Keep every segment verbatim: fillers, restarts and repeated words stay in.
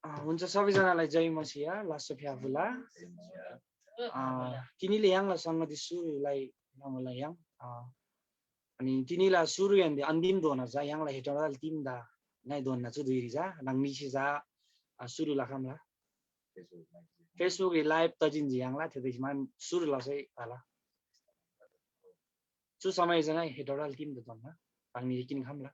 अ, हुन्छ, सबैजनालाई जय मसिह, लास्‍सो फ्‍याफुला। अ, तिनीले य्‍हाङला संगति सुरुलाई लमुला य्‍हाङ। अ, अनि तिनीला सुरु यन्‍दे अन्‍तिम धोना चा य्‍हाङला हेटोडाल तिम दा ङाइ धोना चु धुइरी चा ह्राङनीसे चा, अ, सुरु लखम्ला। Facebook री live तजिन्‍जी य्‍हाङला, थेतैसे मान सुरु लसै आला। चु समय चा ङाइ हेटोडाल तिम दा धोना ह्राङनीसे किन खम्ला।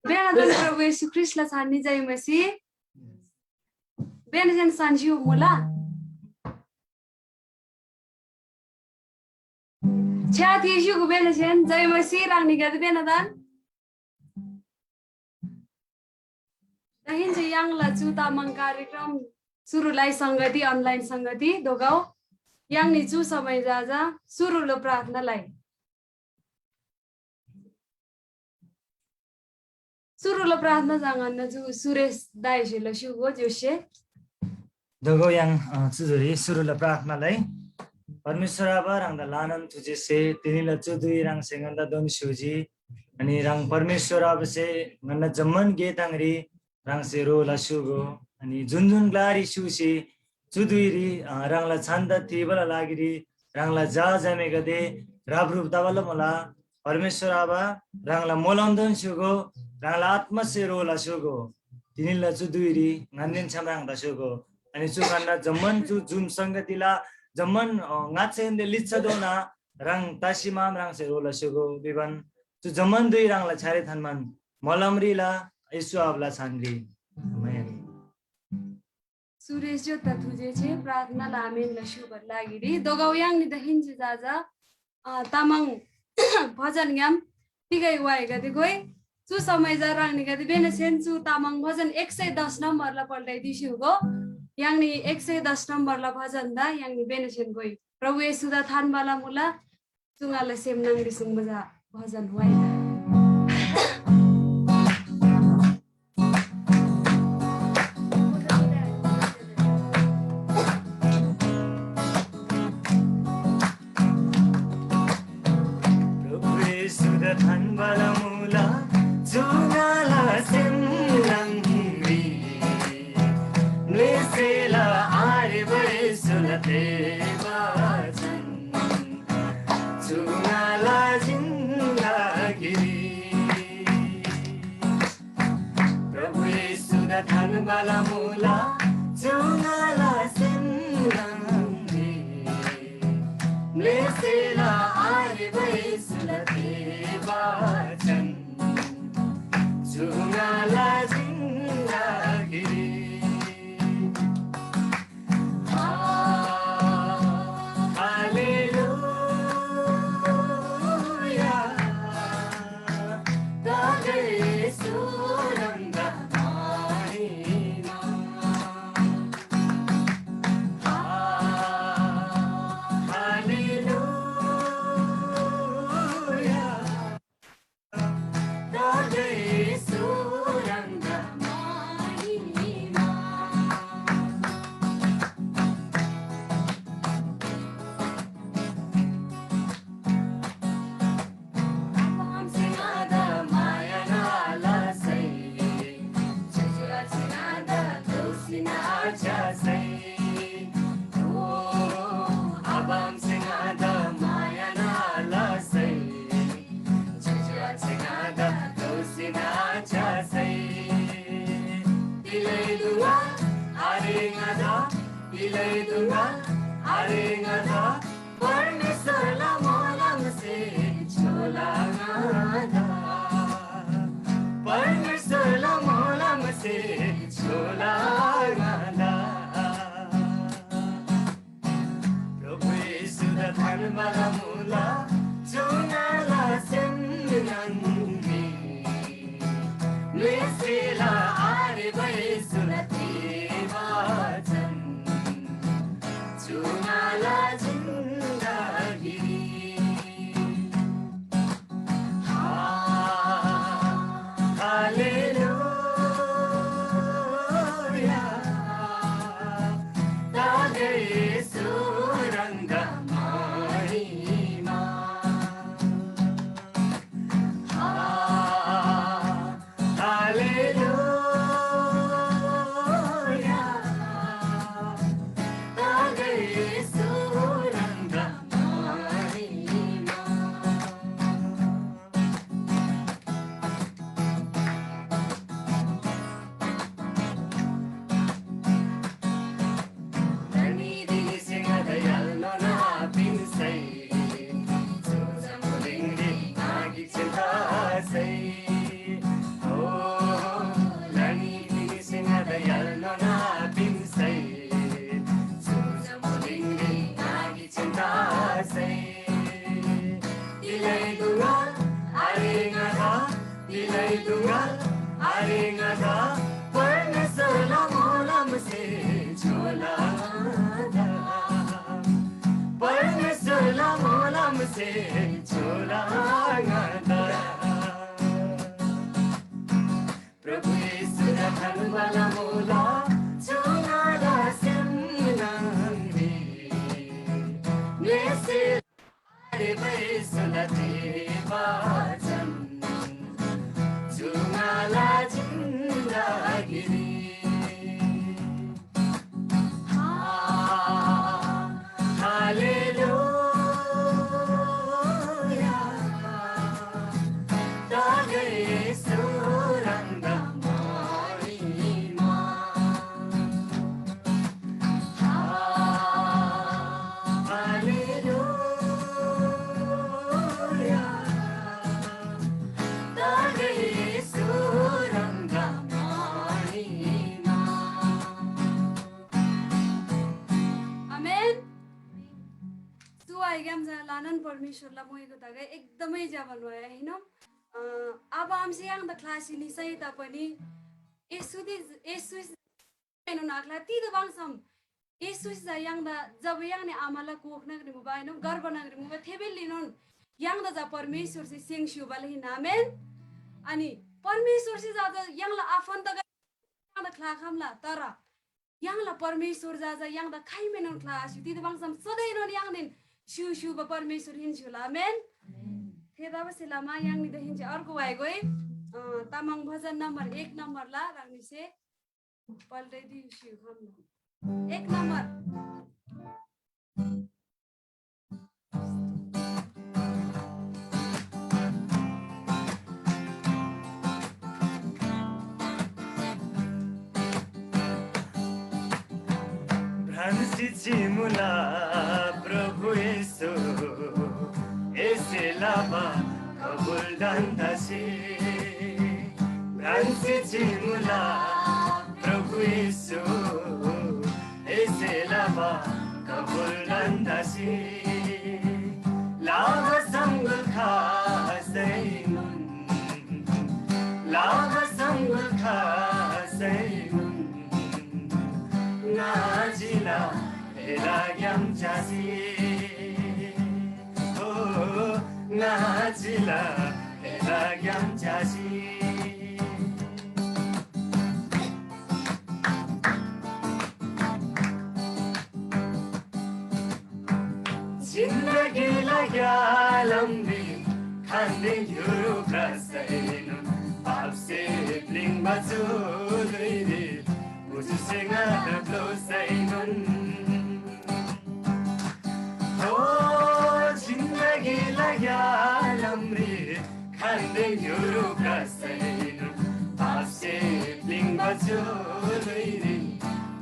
बेना दन प्रभु येशू ख्रीष्‍टला छान्‍नी जय मसीह। बेना जेन सान्‍सी मुला। छ्या थीसी गुबेन जेन जय मसीह ह्राङनीगदे बेना दन। दाहिन्‍से य्‍हाङला चु तामाङ कार्यक्रम सुरुलाई संगति, online संगति दोगौ। य्‍हाङनी चु समय जा जा सुरुलो प्रार्थना लइ। सुरुलो प्रार्थना जा ङन्‍ना चु सुरेश दाइसे लस्‍युगो जोसे। दोगौ य्‍हाङ, अ, चु धुइरी सुरुला प्रार्थना लइ। परमेश्‍वर आबा, ह्राङदा ल्‍हानान थुजेसे तिनीला चु धुइ ह्राङसे ङन्‍दा दोन स्‍युजी। अनि ह्राङ परमेश्‍वर आबासे ङन्‍ना जम्‍मान गे ताङरी ह्राङसे रो लस्‍युगो। अनि जुन जुन ग्‍लारी स्‍युसी चु धुइरी, अ, ह्राङला छन्‍दा थीबाला लागिरी ह्राङला झा झामेगदे ह्रापह्रुप तबाला मुला। परमेश्‍वर आबा, ह्राङला मोलमदेन स्‍युगो, ह्राङला आत्‍मासे रो लस्‍युगो। तिनीला चु धुइरी ङन्‍देन छ्‌याम ह्राङ तस्‍युगो। अनि चु ङन्‍ना जम्‍मान चु जुम संगतिला जम्‍मान, अ, ङाच्‍छाहेन्‍दे लिच्‍छाधोना ह्राङ तसी माम ह्राङसे रो लस्‍युगो भिबान चु जम्‍मान धुइ ह्राङला छ्‌यारे थान्‍बान मोलमरीला येशू आबाला छानरी। आमेन। सुरेश जो तथुजे छे प्रार्थना लामेन लस्‍युबर लागिरी दोगौ य्‍हाङनी दाहिन्‍से जा जा, अ, तामाङ भजनग्‍याम तिगै वाइगदे गोइ। चु समय जा ह्राङनीगदे बेनासेन चु तामाङ भजन एक सय दस नम्‍बरला पल्टाइ दिस्‍युगो। य्‍हाङनी एक सय दस नम्‍बरला भजन दा य्‍हाङनी बेनासेन गोइ। प्रभु येशूदा थान्‍बाला मुला। चुङाला सेम नाङरी सुङबा जा भजन वाइला। प्रभु येशूदा थान्‍बाला मुला, चुङाला सेम नाङरी म्‍लेसेला आरेबा येशूला तेबा चुङाला जिन्‍दगीरी। प्रभु येशूदा थान्‍बाला मुला, चुङाला सेम नाङरी म्‍लेसेला आरेबा येशूला तेबा चुङाला जिन्‍दगीरी। हालेलुया, तागै सुरन्दा महिमा। हालेलुया। जुजु आछे ङादा दोःसी नाछ्यासै। तिलै दुङा आरे ङादा, तिलै दुङा आरे ङादा, परमेश्‍वरला मोलमसे छोला ङादा। परमेश्‍वरला मोलमसे छोला ङादा। प्रभु येशूदा थान्‍बाला मुला, चुङाला सेम न्‍हङरी म्‍लेसेला आरेबा येशूला तेबा चन, चुङाला जिन्‍दगीरी। छोला ङादा। प्रभु येशूदा थान्‍बाला मुला चुङाला सेमनाङरी। नेसे आरे बैसुला देवा चन चुङाला जिन्दागिरी। आमेन। सुवाइग्‍याम जा ल्‍हानान परमेश्‍वरला मोइगो तगै एकदमै ज्‍यबा न्‍होया हिन्‍नोम। अ, अब आमसे य्‍हाङदा ख्‍लासी निसै तापनि येशूदी, येशू एनोन आख्‍ला तिद बाङसम येशूसे जा य्‍हाङदा जब य्‍हाङनी आमाला कोख न्‍हङरी मुबा, एनोन गर्भ न्‍हङरी मुबा, थेबेल्‍लीनोन य्‍हाङदा जा परमेश्‍वरसे सेङ स्‍युबाला हिन्‍ना। आमेन। अनि परमेश्‍वरसे जा, जा य्‍हाङला आफन्‍तगदे य्‍हाङदा ख्‍लाखम्‍ला, तर य्‍हाङला परमेश्‍वर जा, जा य्‍हाङदा खाइमेनोन ख्‍लासी, तिद बाङसम सधैँनोन य्‍हाङदेन स्‍यु स्‍युबा परमेश्‍वर हिन्‍स्‍युला। आमेन। थेतबासेलमा य्‍हाङनीदा हिन्‍से अर्को वाइगोइ, अ, तामाङ भजन नम्बर एक नम्बरला ह्राङनीसे पल्टै दिउ स्‍यु खम्‍ला। एक नम्बर। भ्रान्‍सी चिमुला प्रभु येशू, एसे लबा कबुल दान तसी। भ्रान्‍सी चिमुला प्रभु येशू, एसे लबा कबुल दान तसी। लाबा सङ्गुल खासैनोन, लाबा सङ्गुल खासैनोन, ङाजिला हेलाग्‍याम च्‍यासी। ओ, ङाजिला हेलाग्‍याम च्‍यासी। जिन्दगीला ग्‍यालामरी खान्‍दे य्‍हुरु भ्रसैनोन पापसे प्‍लिङ्बा चु धुइरी उजुसे ङादा ब्‍लोसैनोन। ओ जिन्दगीला ग्‍यालामरी खान्‍दे य्‍हुरु भ्रसैनोन पापसे प्‍लिङ्बा चु धुइरी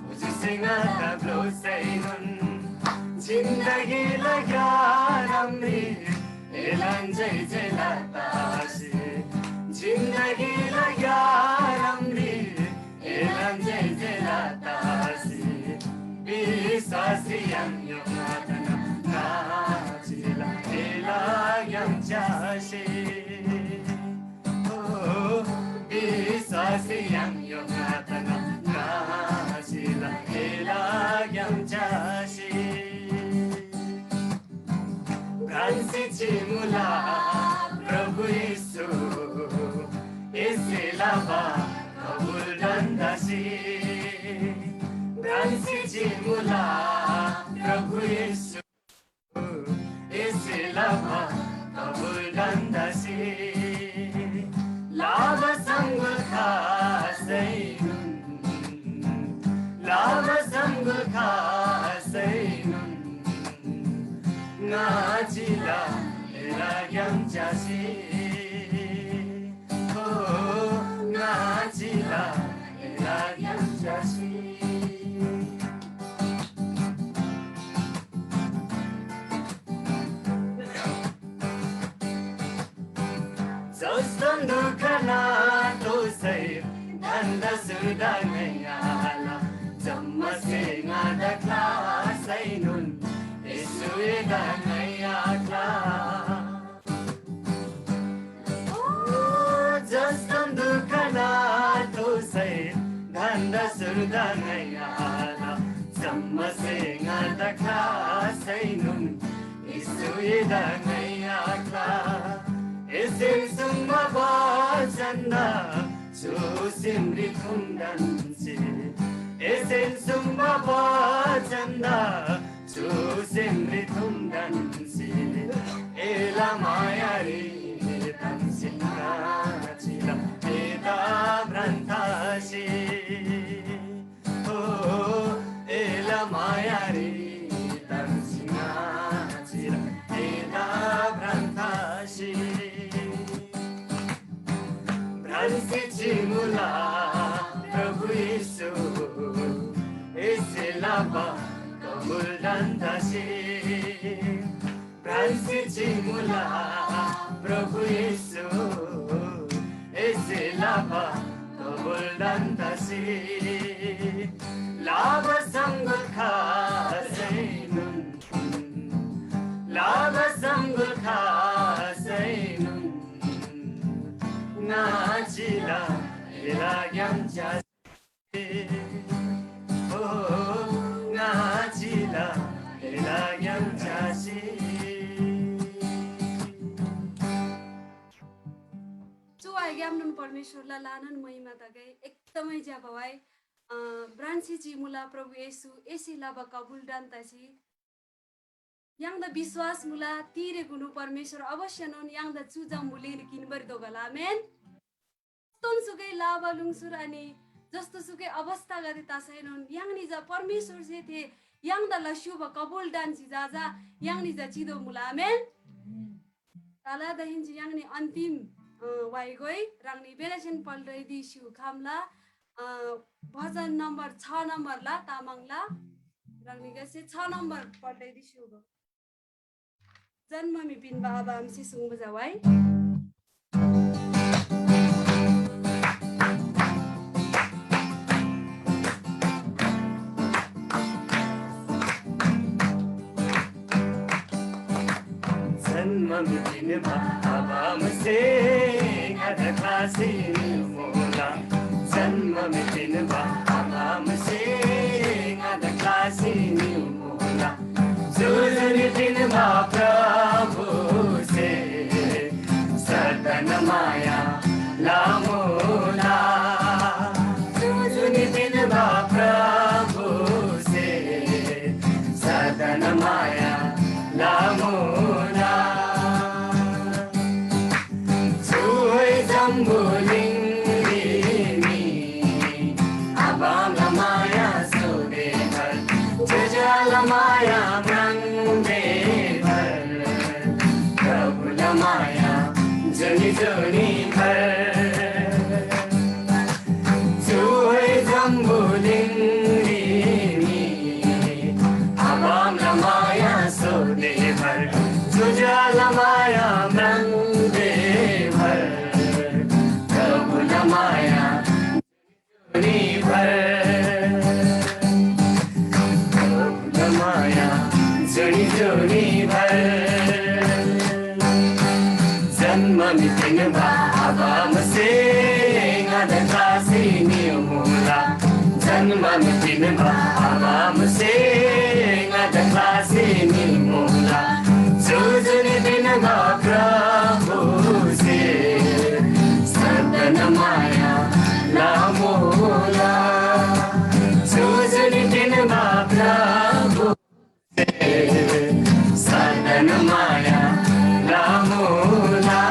उजुसे ङादा ब्‍लोसैनोन। जिन्दगीला ग्‍यालामरी एलान जय जय लतासी। जिन्दगीला ग्‍यालामरी एलान जय जय लतासी। विश्वासी य्‍हाङ यो प्रार्थना नाचिला एलाग्‍याम च्‍यासी। ओ विश्वासी य्‍हाङ यो प्रार्थना नाचिला एलाग्‍याम च्‍यासी। भ्रान्‍सी चिमुला प्रभु येशू, एसे लबा कबुल दान तसी। भ्रान्‍सी चिमुला प्रभु येशू, एसे लबा कबुल दान तसी। लाबा सङ्गुल खासैनोन, लाबा सङ्गुल खासैनोन, ङाचिला एलाग्‍याम च्‍यासी। ओ ङाचिला एलाग्‍याम च्‍यासी। जस्‍तोन दुःख नातोःसै धन्‍दा सुर्दा ङैयाला, जम्‍मासे ङादा ख्‍लासैनोन येशू एदा ङैयाख्‍ला। ओ जस्‍तोन दुःख नातोःसै धन्‍दा सुर्दा ङैयाला, जम्‍मासे ङादा ख्‍लासैनोन सुइदा ङाइ आख्‍ला। एसेन सुङ्बा बचनदा चु सेमरी थुङ्‌दान्‍सी, एसेन सुङ्बा बचनदा चु सेमरी थुङ्‌दान्‍सी, एला मायारी ताङ्सी ङाचिला एदा भ्रान्‍तासी। ओ, एला मायारी ताङ्सी ङाचिला एदा भ्रान्‍तासी। भ्रान्‍सी चिमुला प्रभु येशू, एसे लाबा कबुल दान्‍तासी। भ्रान्‍सी चिमुला प्रभु येशू, एसे लाबा कबुल दान्‍तासी। लाबा सङ्गुल खासैनोन, लाबा सङ्गुल खासैनोन, ङाचिला एलाग्‍याम च्या ओ, ङाचिला एलाग्‍याम च्‍यासी। चु आइग्‍यामनोन परमेश्‍वरला ल्‍हानान महिमा तगै। एकदमै ज्‍यबा वाइ। अ, भ्रान्‍सी चिमुला प्रभु येशू, एसे लबा कबुलदान तसी य्‍हाङदा विश्‍वास मुला, तिरेकुनु परमेश्‍वर अवश्‍यनोन य्‍हाङदा चु जम्‍बुलिङरी किन्‍बारी दोगल। आमेन। जस्तोन सुकै लाबा लुङसुर अनि जस्तो सुकै अवस्थागदे तसैनोन य्‍हाङनी चा परमेश्‍वरसे थे य्‍हाङदा लस्‍युबा कबुल डान्‍सी जा जा य्‍हाङनी चा चितोःमुला। आमेन। तला दाहेन्‍से य्‍हाङनी अन्‍तिम, अ, वाइगोइ ह्राङनी बेलासेन पल्टाइदी स्‍यु खम्‍ला, अ, भजन नम्‍बर छ नम्‍बरला तामाङला ह्राङनीगदेसे छ नम्‍बर पल्टाइदी स्‍युगो। जन्‍म मी पिन्‍बा आबा आमासे सुङ्बा जवाइ। जन्‍म मी पिन्‍बा आबा आमासे ङादा ख्‍लासी निमुला। जन्‍म मी पिन्‍बा आबा आमासे ङादा ख्‍लासी निमुला। जुजुनी पिन्‍बा प्रभुसे सदन माया लमुला। जुजुनी पिन्‍बा प्रभुसे सदन माया लमुला। चुइ जम्‍बुलिङरी मी आबामला माया सोधेबर, ज्‍योज्‍योला माया म्राङ्देबर, प्रभुला माया जुनी जुनी भर। चुइ जम्‍बुलिङरी मी आबामला माया सोधेबर, ज्‍योज्‍योला माया म्राङ्देबर, प्रभुला माया जुनी भर। प्रभुला माया जुनी जुनी भर। जन्‍म मी पिन्‍बा आबा आमासे ङादा ख्‍लासी निमुला। जन्‍म मी पिन्‍बा आबा आमासे ङादा ख्‍लासी निमुला। जुजुनी पिन्‍बा प्रभुसे सदन माया लमुला। जुजुनी पिन्‍बा प्रभु सदन माया लमुला।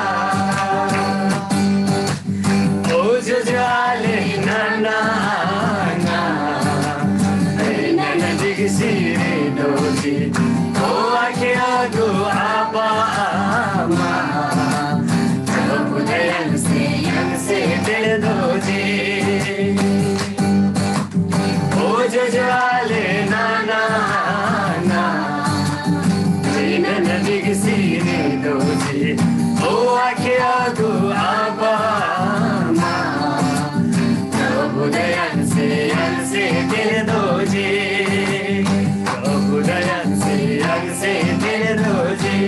ओ ज्‍योज्‍यो आले नाना आङा, ऐनन दिगसी रे दोजी। ओ आखे आगो आबा आमा, प्रभु दयालुसे य्‍हाङसे तेल दोजी। ओ ज्‍योज्‍यो आले नाना आङा, ऋणन बिगसी रे दोजी। ओ आखे आगो आबा आमा, प्रभु दयालुसे य्‍हाङसे तेल दोजी। प्रभु दयालुसे य्‍हाङसे तेल दोजी।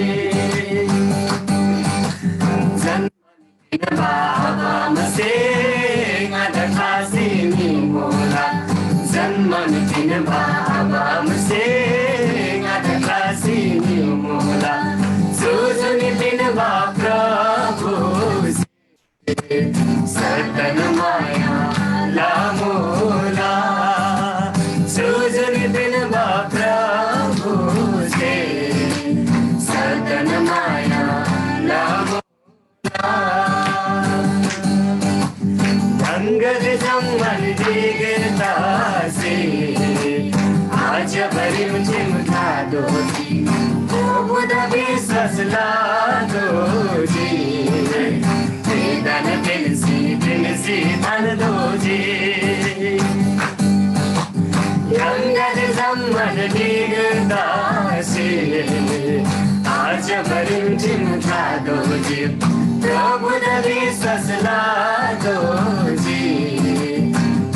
जन बाबा मसे ङादा ख्‍लासी निमुला। जन्‍म मी पिन्‍बा बाबा मसे ङादा ख्‍लासी निमुला। सदन माया लामोला, सुजुन पिन्‍बा प्रभुसे सदन माया लामोला। ढंगद जम्‍मन ढिग तासे आज भरिम ठिम थादोजी, बोबुदा विश्वास लादोजी। तेदन तेन्‍सी तेन्‍सी थादोजी। ढंगद जम्‍मन ढिग तासे आज भरिम ठिम थादोजी, प्रभुदा विश्वास लादोजी।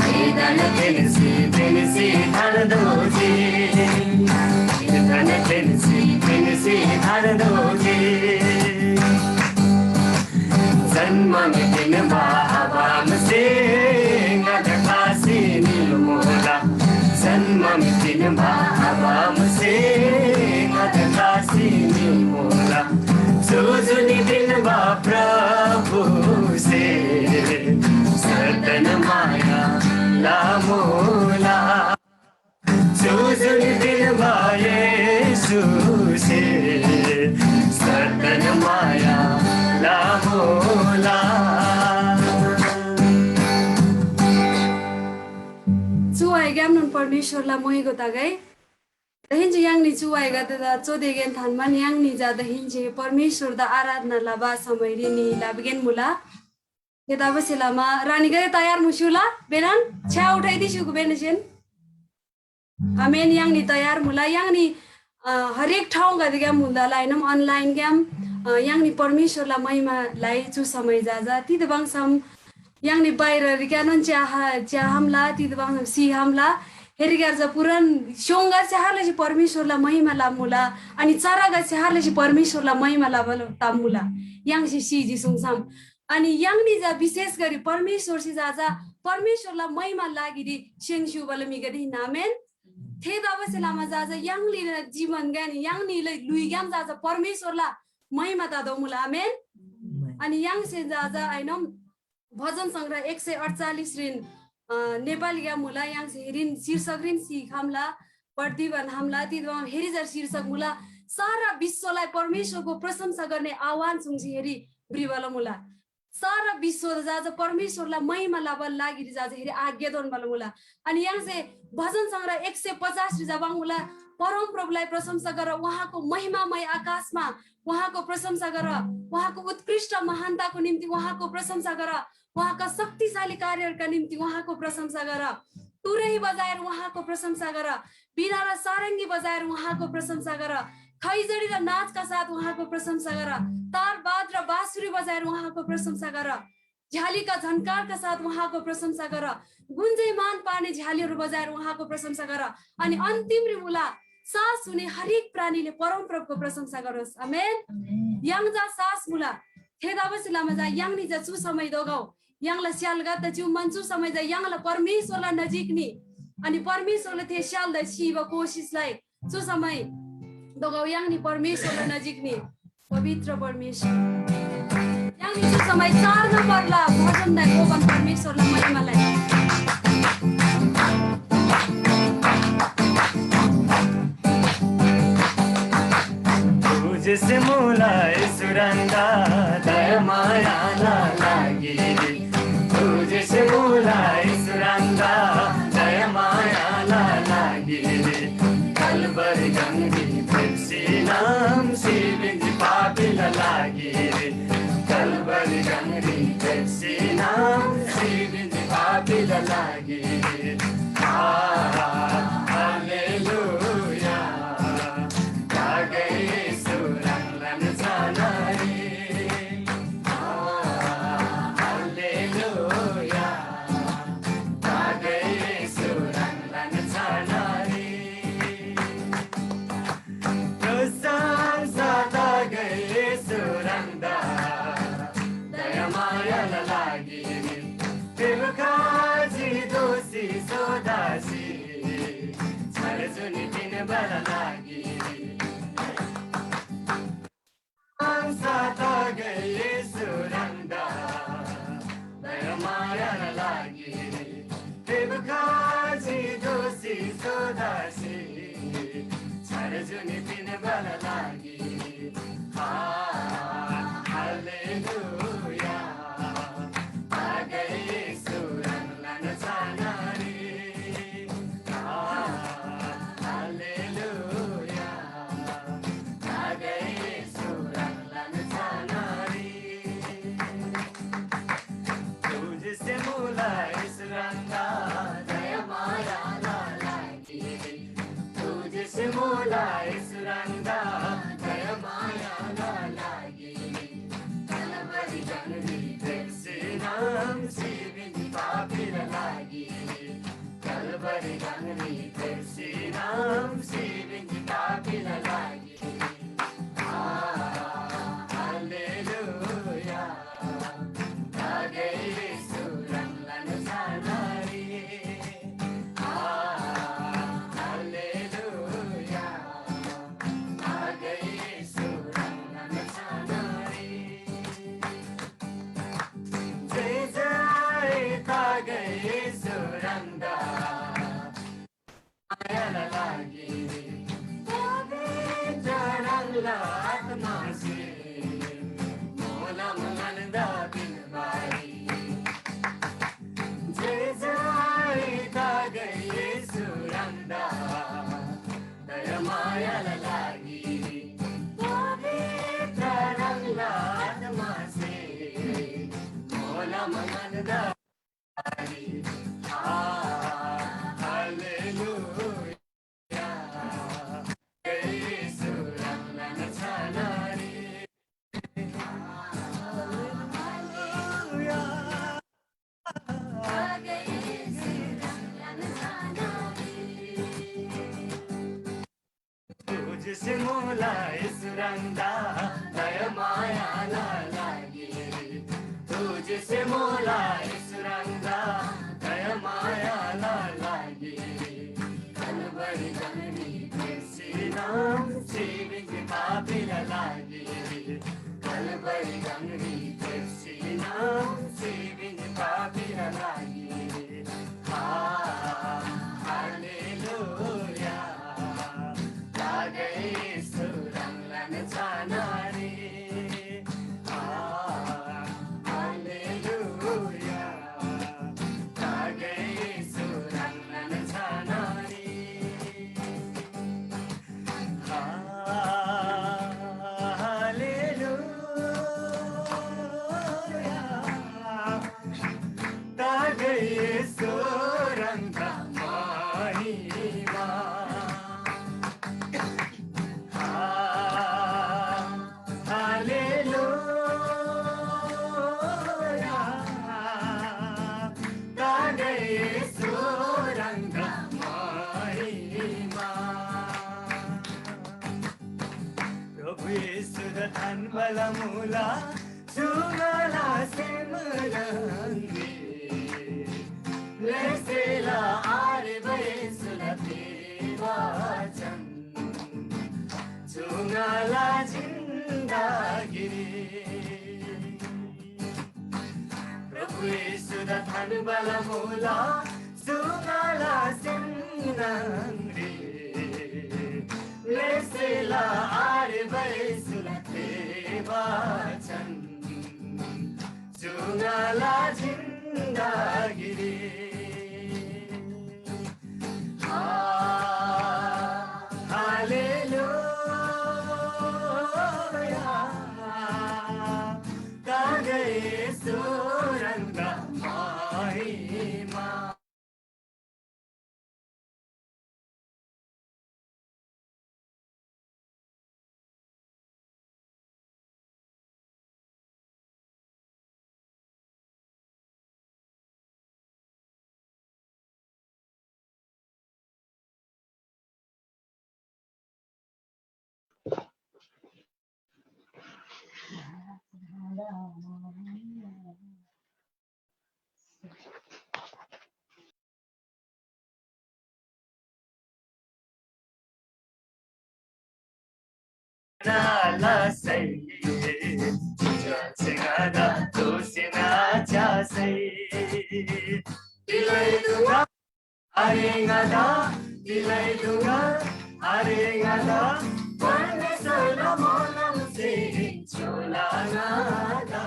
तेदन तेन्‍सी तेन्‍सी थादोजी। तेदन तेन्‍सी तेन्‍सी थादोजी। जन्‍मम पिन्‍बा आबामसे ङादा ख्‍लासी निमुला। जन्‍मम पिन्‍बा आबामसे ङादा ख्‍लासी निमुला। जुजुनी पिन्‍बा प्रभुसे सदन माया लामुला। जुजुनी पिन्‍बा येशूसे सदन माया लामुला। चु आइग्‍यामनोन परमेश्‍वरला मोइगो तगै। दाहेन्‍से य्‍हाङनी चु आइगदेदा चोदेगेन थान्‍बान य्‍हाङनी चा दाहेन्‍से परमेश्‍वरदा आराधना लबा समयरी नी लाबगेन मुला। थेतबासेलमा रानीगदे तयार मुस्‍युला? बेनान छ्‌या उठाइदिस्‍युगु बेनसेन। आमेन। य्‍हाङनी तयार मुला। य्‍हाङनी, अ, हरेक ठाउँगदेग्‍याम मुल्‍दा लाइनम अनलाइनग्‍याम, अ, य्‍हाङनी परमेश्‍वरला महिमा लाइ चु समय जा जा। तिदबाङसम य्‍हाङनी बाहिररिक्‍यानोन च्‍याहा, च्‍याहामला, तिदबाङसम सिहामला। हेरिग्‍यार जा पुरान स्‍योङगर स्‍याहार लसी परमेश्‍वरला महिमा लमुला। अनि चरागा स्‍याहार लसी परमेश्‍वरला महिमा लबा तामुला। य्‍हाङसे सिजी सुङसम। अनि य्‍हाङनी जा विशेष गरी परमेश्‍वरसे जा जा परमेश्‍वरला महिमा लागिरी सेङ स्‍युबाला म्‍हिगदे हिन्‍ना। आमेन। थेतबासेलमा जा जा य्‍हाङनी जीवनग्‍याम य्‍हाङनी लुइग्‍याम जा जा परमेश्‍वरला महिमा तदोमुला। आमेन। अनि य्‍हाङसे जा जा आइनम भजन संग्रह एक सय अडचालिस रिन, अ, नेपालीग्‍याम मुला। य्‍हाङसे हेरिन शीर्षक रिन सिखमला, प्रतिभन हमला, तिदबाम हेरी जा शीर्षक मुला। सारा विश्वलाई परमेश्‍वरको प्रशंसा गर्ने आह्वान सुङ्सी हेरी भ्रिबाला मुला। सारा विश्व जा जा परमेश्‍वरला महिमा लबाला लागिरी जा जा हेरी आज्ञा दोन्‍बाला मुला। अनि य्‍हाङसे भजन संग्रह एक सय पचास री जबाङ मुला, परमप्रभुलाई प्रशंसा गर, उहाँको महिमामय आकाशमा उहाँको प्रशंसा गर, उहाँको उत्कृष्ट महानताको निम्ति उहाँको प्रशंसा गर, उहाँका शक्तिशाली कार्यहरूका निम्ति उहाँको प्रशंसा गर। तुरही बजाएर उहाँको प्रशंसा गर, वीणा र सारङ्गी बजाएर उहाँको प्रशंसा गर, खैजडी र नाचका साथ उहाँको प्रशंसा गर, तारवाद्य र बाँसुरी बजाएर उहाँको प्रशंसा गर, झ्यालीका झन्कारका साथ उहाँको प्रशंसा गर, गुन्जयमान पार्ने झ्यालीहरू बजाएर उहाँको प्रशंसा गर। अनि अन्तिम रि मुला, सास हुने हरेक प्राणीले परमप्रभुको प्रशंसा गरोस्। आमेन। आमेन। य्‍हाङ जा सास मुला, थेतबासेलमा जा य्‍हाङनी जा चु समय दोगौ, य्‍हाङला स्यालगत चु मन चु समय जा य्‍हाङला परमेश्‍वरला नजिक नि, अनि परमेश्‍वरले थे स्यालदा सिबा कोसिसलाई चु समय दोगौ य्‍हाङनी परमेश्‍वरला नजिक नि। पवित्र परमेश्‍वर, य्‍हाङनी चु समय चार नम्बरला भजन दाइ गोपन परमेश्‍वरला महिमालाई। तुझसे मुला सुरंगा दया मायाला लागिरी, तुझसे मुला सुरंगा दया मायाला लागिरी, कलवरी गंगी पेप्सी नाम सिबिंजी पापीला लागिरी, कलवरी गंगी पेप्सी नाम सिबिंजी पापीला लागिरी। आ, हालेलुया, तागै सुरंगलन जानारी। आ, हालेलुया, तागै सुरंगलन जानारी। प्रशंसा तागै सुरंगदा, दया मायाला लागिरी। बेलुका जिदो लागि। आ, हालेलुया। तागै येशू ह्राङलान छानारी। आ, हालेलुया। तागै येशू ह्राङलान छानारी। तुझसे मुला येशू ह्राङदा दयामायाला लागि। तुझसे मुला येशू ह्राङदा दयामायाला लागि। कलवरी गङरी फेप्सी नाम सिबिन पापीला लागि। कलवरी गङरी फेप्सी नाम सिबिन पापीला लागि। आ, हालेलुया। तागै येशू ह्राङलान छानारी। आ, हालेलुया। तागै येशू ह्राङलान छानारी। जय जय तागै येशू ह्राङदा। मायाला लागि पवित्र ह्राङला आत्मासे मोलम ङन्‍दा पिन्‍बारी। जय जय तागै येशू ह्राङदा। दयामायाला लागि पवित्र ह्राङला आत्मासे मोलम ङन्‍दा तुझसे मोला येशू ह्राङदा दयामायाला लागि। तुझसे मोला येशू ह्राङदा दयामायाला लागि। कलवरी गङरी फेप्सी नाम सिबिन पापीला लागि। कलवरी गङरी फेप्सी नाम सिबिन पापीला लागि। आ, हालेलुया। तागै येशू ह्राङलान छानारी। आ, हालेलुया। तागै येशू ह्राङलान छानारी। आ, हालेलुया। तागै येशू ह्राङदा महिमा। आ, हालेलुया। तागै येशू ह्राङदा महिमा। प्रभु येशूदा थान्‍बाला मुला चुङाला सेमलङरी। लेसेला आरे बैसुला तेवाचन चुङाला जिन्दागिरी। प्रभु येशूदा थान्‍बाला मुला चुङाला सेमलङरी। लेसेला आरे बैसुला तेवाचन चुङाला जिन्दागिरी। आ, हालेलुया। तागै येशू ह्राङदा महिमा। मोलमसे च्‍योला ङादा,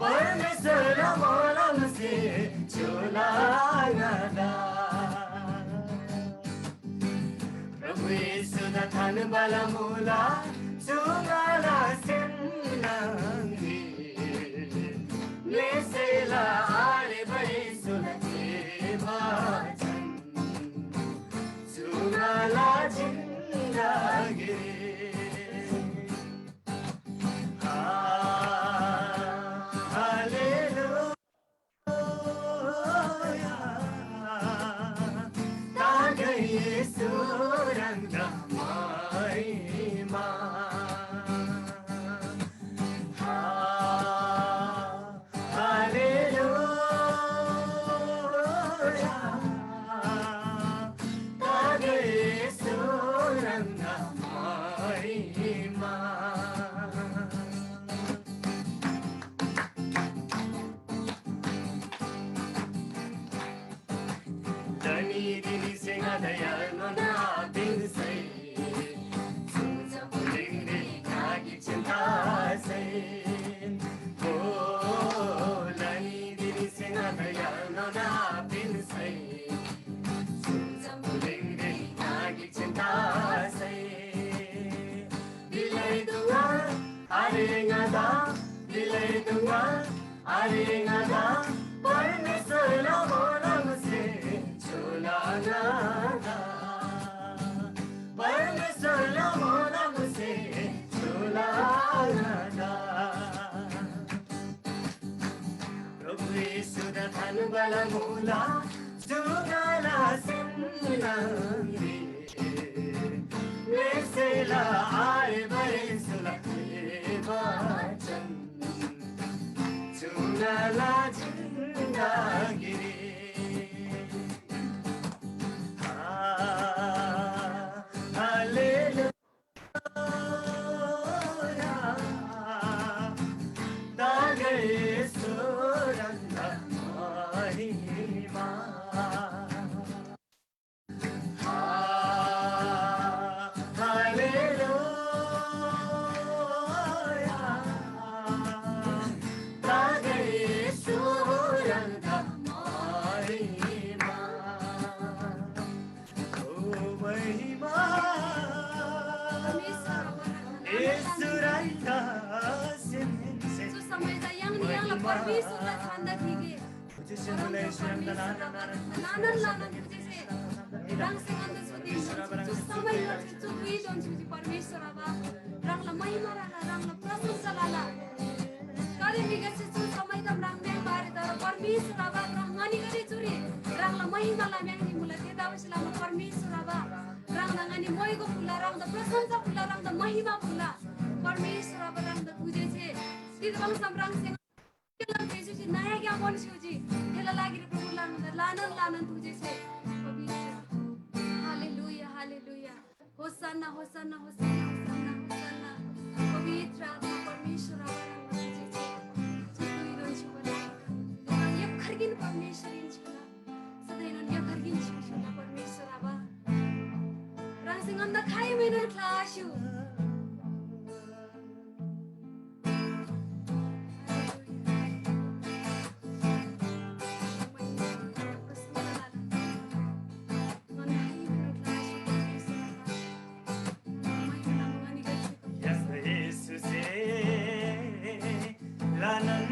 परमेश्‍वरला मोलमसे च्‍योला ङादा। प्रभु येशूदा थान्‍बाला मुला चु ङाला सेम न्‍हङरी। म्‍लेसेला आरेबा येशूला जे बचन चु ङाला जिन्दगी। हालेलुया। तागै येशू ह्राङदा महिमा। हा, हालेलुया। तागै येशू ह्राङदा महिमा। लनी दिनी सेङा दयाल नोना बिन्सै। सुजा बुलिङरी कागी चिन्तासै। ओ लनी दिनी सेङा दयाल नोना बिन्सै। सुजा बुलिङरी कागी चिन्तासै। बिलै दुङा, आरे ङादा, बिलै दुङा, आरे ङादा, परमेश्‍वरला मोलमसे च्‍योला ङादा। परमेश्‍वरला मोलमसे च्‍योला ङादा। प्रभु येशूदा थान्‍बाला मुला चु ङाला सेम न्‍हङरी। म्‍लेसेला आरेबा येशूला जे बचन चु ङाला जिन्दगी। हा, हालेलुया। तागै येशू ह्राङदा महिमा। हा, हालेलुया। तागै येशू ह्राङदा महिमा। ओ महिमा। येशू ह्राङदा सिन्‍सिन। चु समयदा य्‍हाङनी य्‍हाङला परमेश्‍वरला छान्‍दा खीगे। परमप्रभु परमेश्‍वर आबा, ल्‍हानान ल्‍हानान थुजेसे ह्राङसे ङन्‍दा चु दिन दोन्‍सी, चु समय दोन्‍सी, चु धुइ दोन्‍सी भिजी परमेश्‍वर आबा, ह्राङला महिमा लला, ह्राङला प्रशंसा लला। गाते म्‍हिगदेसे चु समयदा म्राङ्म्‍याङ्बा आरे, तर परमेश्‍वर आबा, ह्राङ ङनीगदे चुरी ह्राङला महिमा लम्‍याङ्नी मुला। थेतबासेलमा परमेश्‍वर आबा, ह्राङदा ङनी मोइगो फुल्‍ला, ह्राङदा प्रशंसा फुल्‍ला, ह्राङदा महिमा फुल्‍ला। परमेश्‍वर आबा, ह्राङदा थुजेसे तिग्‍दा ह्राङसे येशूसे नयाँ ग्‍याम स्‍युजी। थेला लागिरी प्रभु ल्‍हानान ल्‍हानान थुजेसे पवित्र। Hallelujah, hallelujah. Hosanna, Hosanna, Hosanna, Hosanna, Hosanna. पवित्र आत्मा परमेश्‍वर आबा ह्राङदा थुजेसे। चु धुइ दोन्‍सी परमेश्‍वर। ह्राङ यक्‍खरकिन परमेश्‍वरइन चिला। सधैँनोन यक्‍खरकिन चिला परमेश्‍वर आबा। ह्राङसे ङन्‍दा खाइमैनोन ख्‍लास्‍यु। य्‍हाङदा येशूसे ल्‍हानान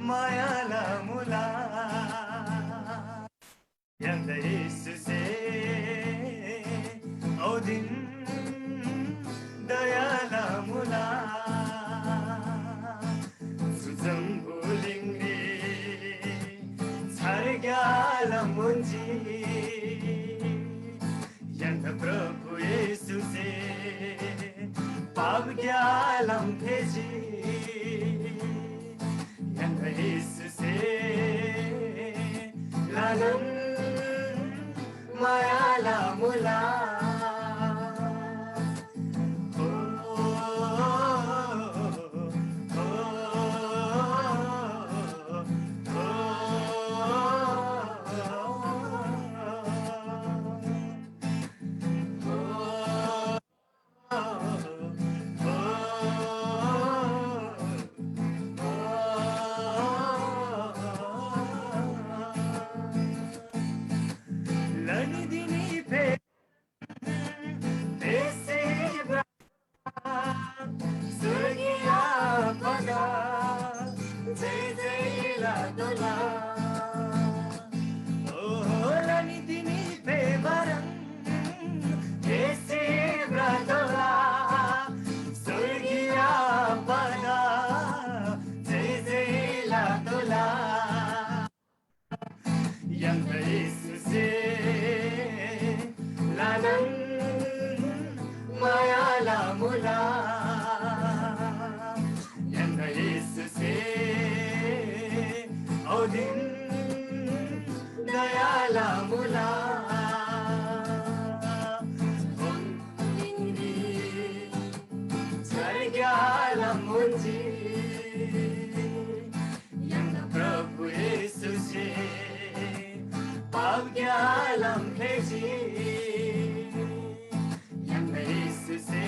माया लमुला। य्‍हाङदा येशूसे औदिन दया लमुला। चु जम्‍बुलिङरी छार ग्‍यालाम उन्‍जी। य्‍हाङदा प्रभु येशूसे पाप ग्‍यालाम फेजी। य्‍हाङदा येशूसे ल्‍हानान माया लमुला। ओ, ओ, ओ, ओ। मुला। य्‍हाङदा येशूसे औदिन दया लमुला। ओन्‍नी छारग्‍याला मुन्‍जी। य्‍हाङदा प्रभु येशूसे पापग्‍यालाम फेजी। य्‍हाङदा येशूसे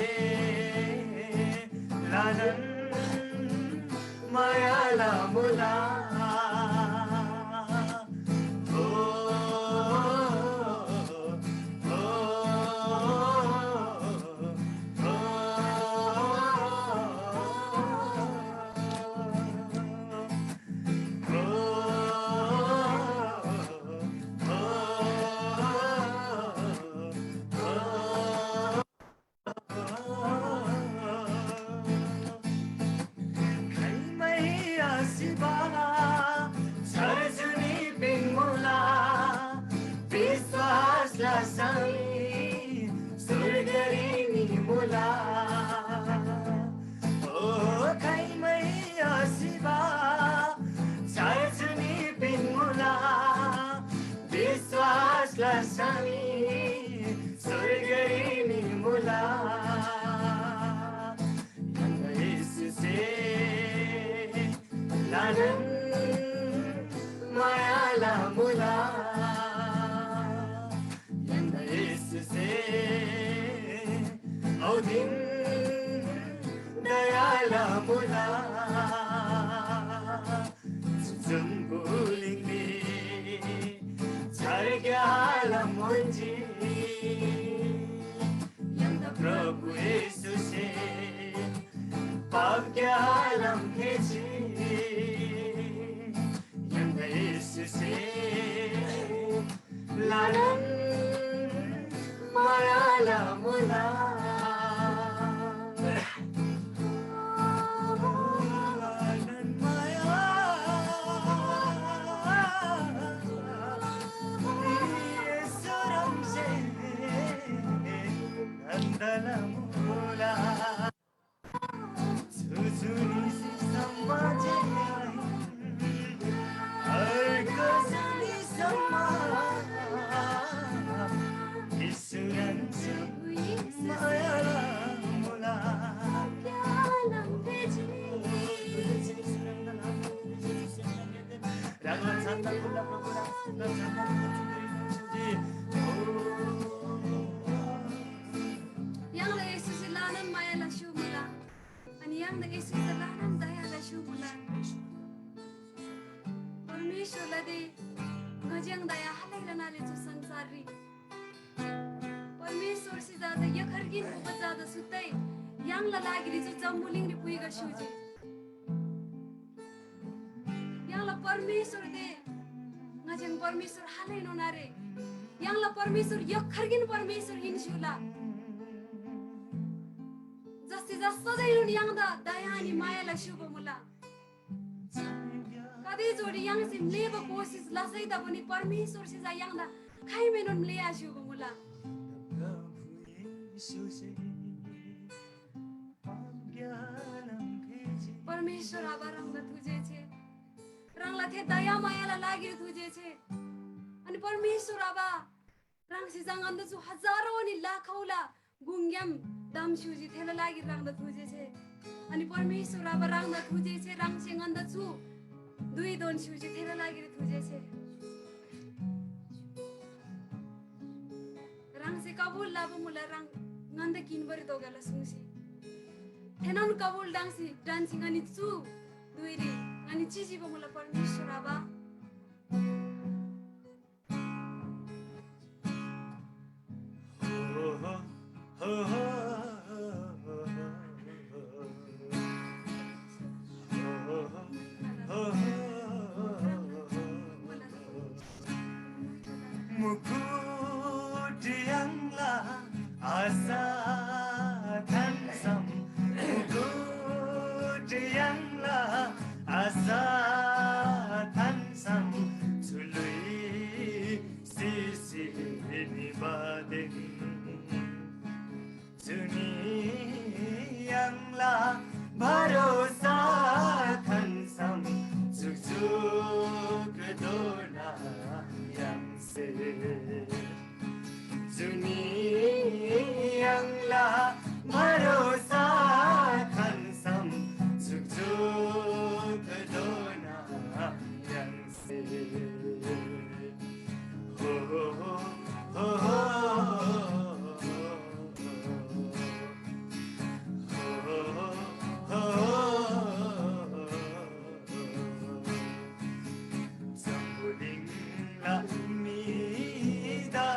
ल्‍हानान माया लमुला। ओ, ओ, ओ, ओ, ओ। खाइमै आशिबा छर्जुनी पिङमुला, विश्‍वास लसै स्‍वर्गरी निमुला। ओ खाइमै आशिबा छर्जुनी पिङमुला, विश्‍वास लसै स्‍वर्गरी निमुला। य्‍हाङदा येशूसे ल्‍हानान माया लमुला। य्‍हाङदा येशूसे औदिन दया लमुला। जम्‍बुलिङरी छारग्‍याला मुन्‍जी। य्‍हाङदा प्रभु येशूसे पापग्‍यालाम फेजी। य्‍हाङदा येशूसे ल्‍हानान माया लमुला। ल्‍हानान माया येशूसे ह्राङदा लमुला। जुजुनीसे सम्‍म जे आहिन, अर्को जुनीसम्म येशूराङसे माया लमुला। ह्राङला झन्‍डा फुल्‍ला प्रभु, ह्राङला झन्‍डा फुल्‍ला प्रभु। य्‍हाङला येशूसे ल्‍हानान माया लस्‍यु मुला। अनि य्‍हाङदा येशूसे ल्‍हानान दया लस्‍यु मुला। परमेश्‍वरला दे ङज्‍याङ दया हालैला नाले चु संसाररी। परमेश्‍वरसे जादा यखर्गिन मुबा जादा सुत्तै य्‍हाङला लागिरी चु जम्‍बुलिङरी पुइगा स्‍युजी। य्‍हाङला परमेश्‍वर दे ङज्‍याङ परमेश्‍वर हालैनोन आरे। य्‍हाङला परमेश्‍वर यखर्गिन परमेश्‍वर हिन्‍स्‍युला। जस्‍ती जा सधैँनोन य्‍हाङदा दया अनि माया लस्‍युबा मुला। कति जोडी य्‍हाङसे म्‍लेःबा कोसिस लसै तापनि परमेश्‍वरसे चा य्‍हाङदा खाइमेनोन म्‍लेःआस्‍युबा मुला। परमेश्‍वर आबा ह्राङदा थुजे छे। ह्राङला थे दयामायाला लागिरी थुजे छे। अनि परमेश्‍वर आबा ह्राङसे चा ङन्‍दा चु हजारौँ अनि लाखौँला गुङग्‍याम दामस्‍युजी थेला लागिरी ह्राङदा थुजे छे। अनि परमेश्‍वर आबा ह्राङदा थुजे छे, ह्राङसे ङन्‍दा चु धुइ दोन्‍स्‍युजी थेला लागिरी थुजे छे। ह्राङसे कबुल लबा मुला ह्राङ ङन्‍दा किन्‍बारी तोगला सुङ्सी। थेनोन कबुल ढन्‍सी ढन्‍सी ङनी चु धुइरी ङनी चिजीबा मुला परमेश्‍वर आबा। मुकुट य्‍हाङला आशा थान्‍सम, मुकुट य्‍हाङला आशा थान भरोसा थान्‍सम जुकजुकधोना य्‍हाङसे। हो, हो, हो, हो। जम्‍बुलिङला म्‍हिदा,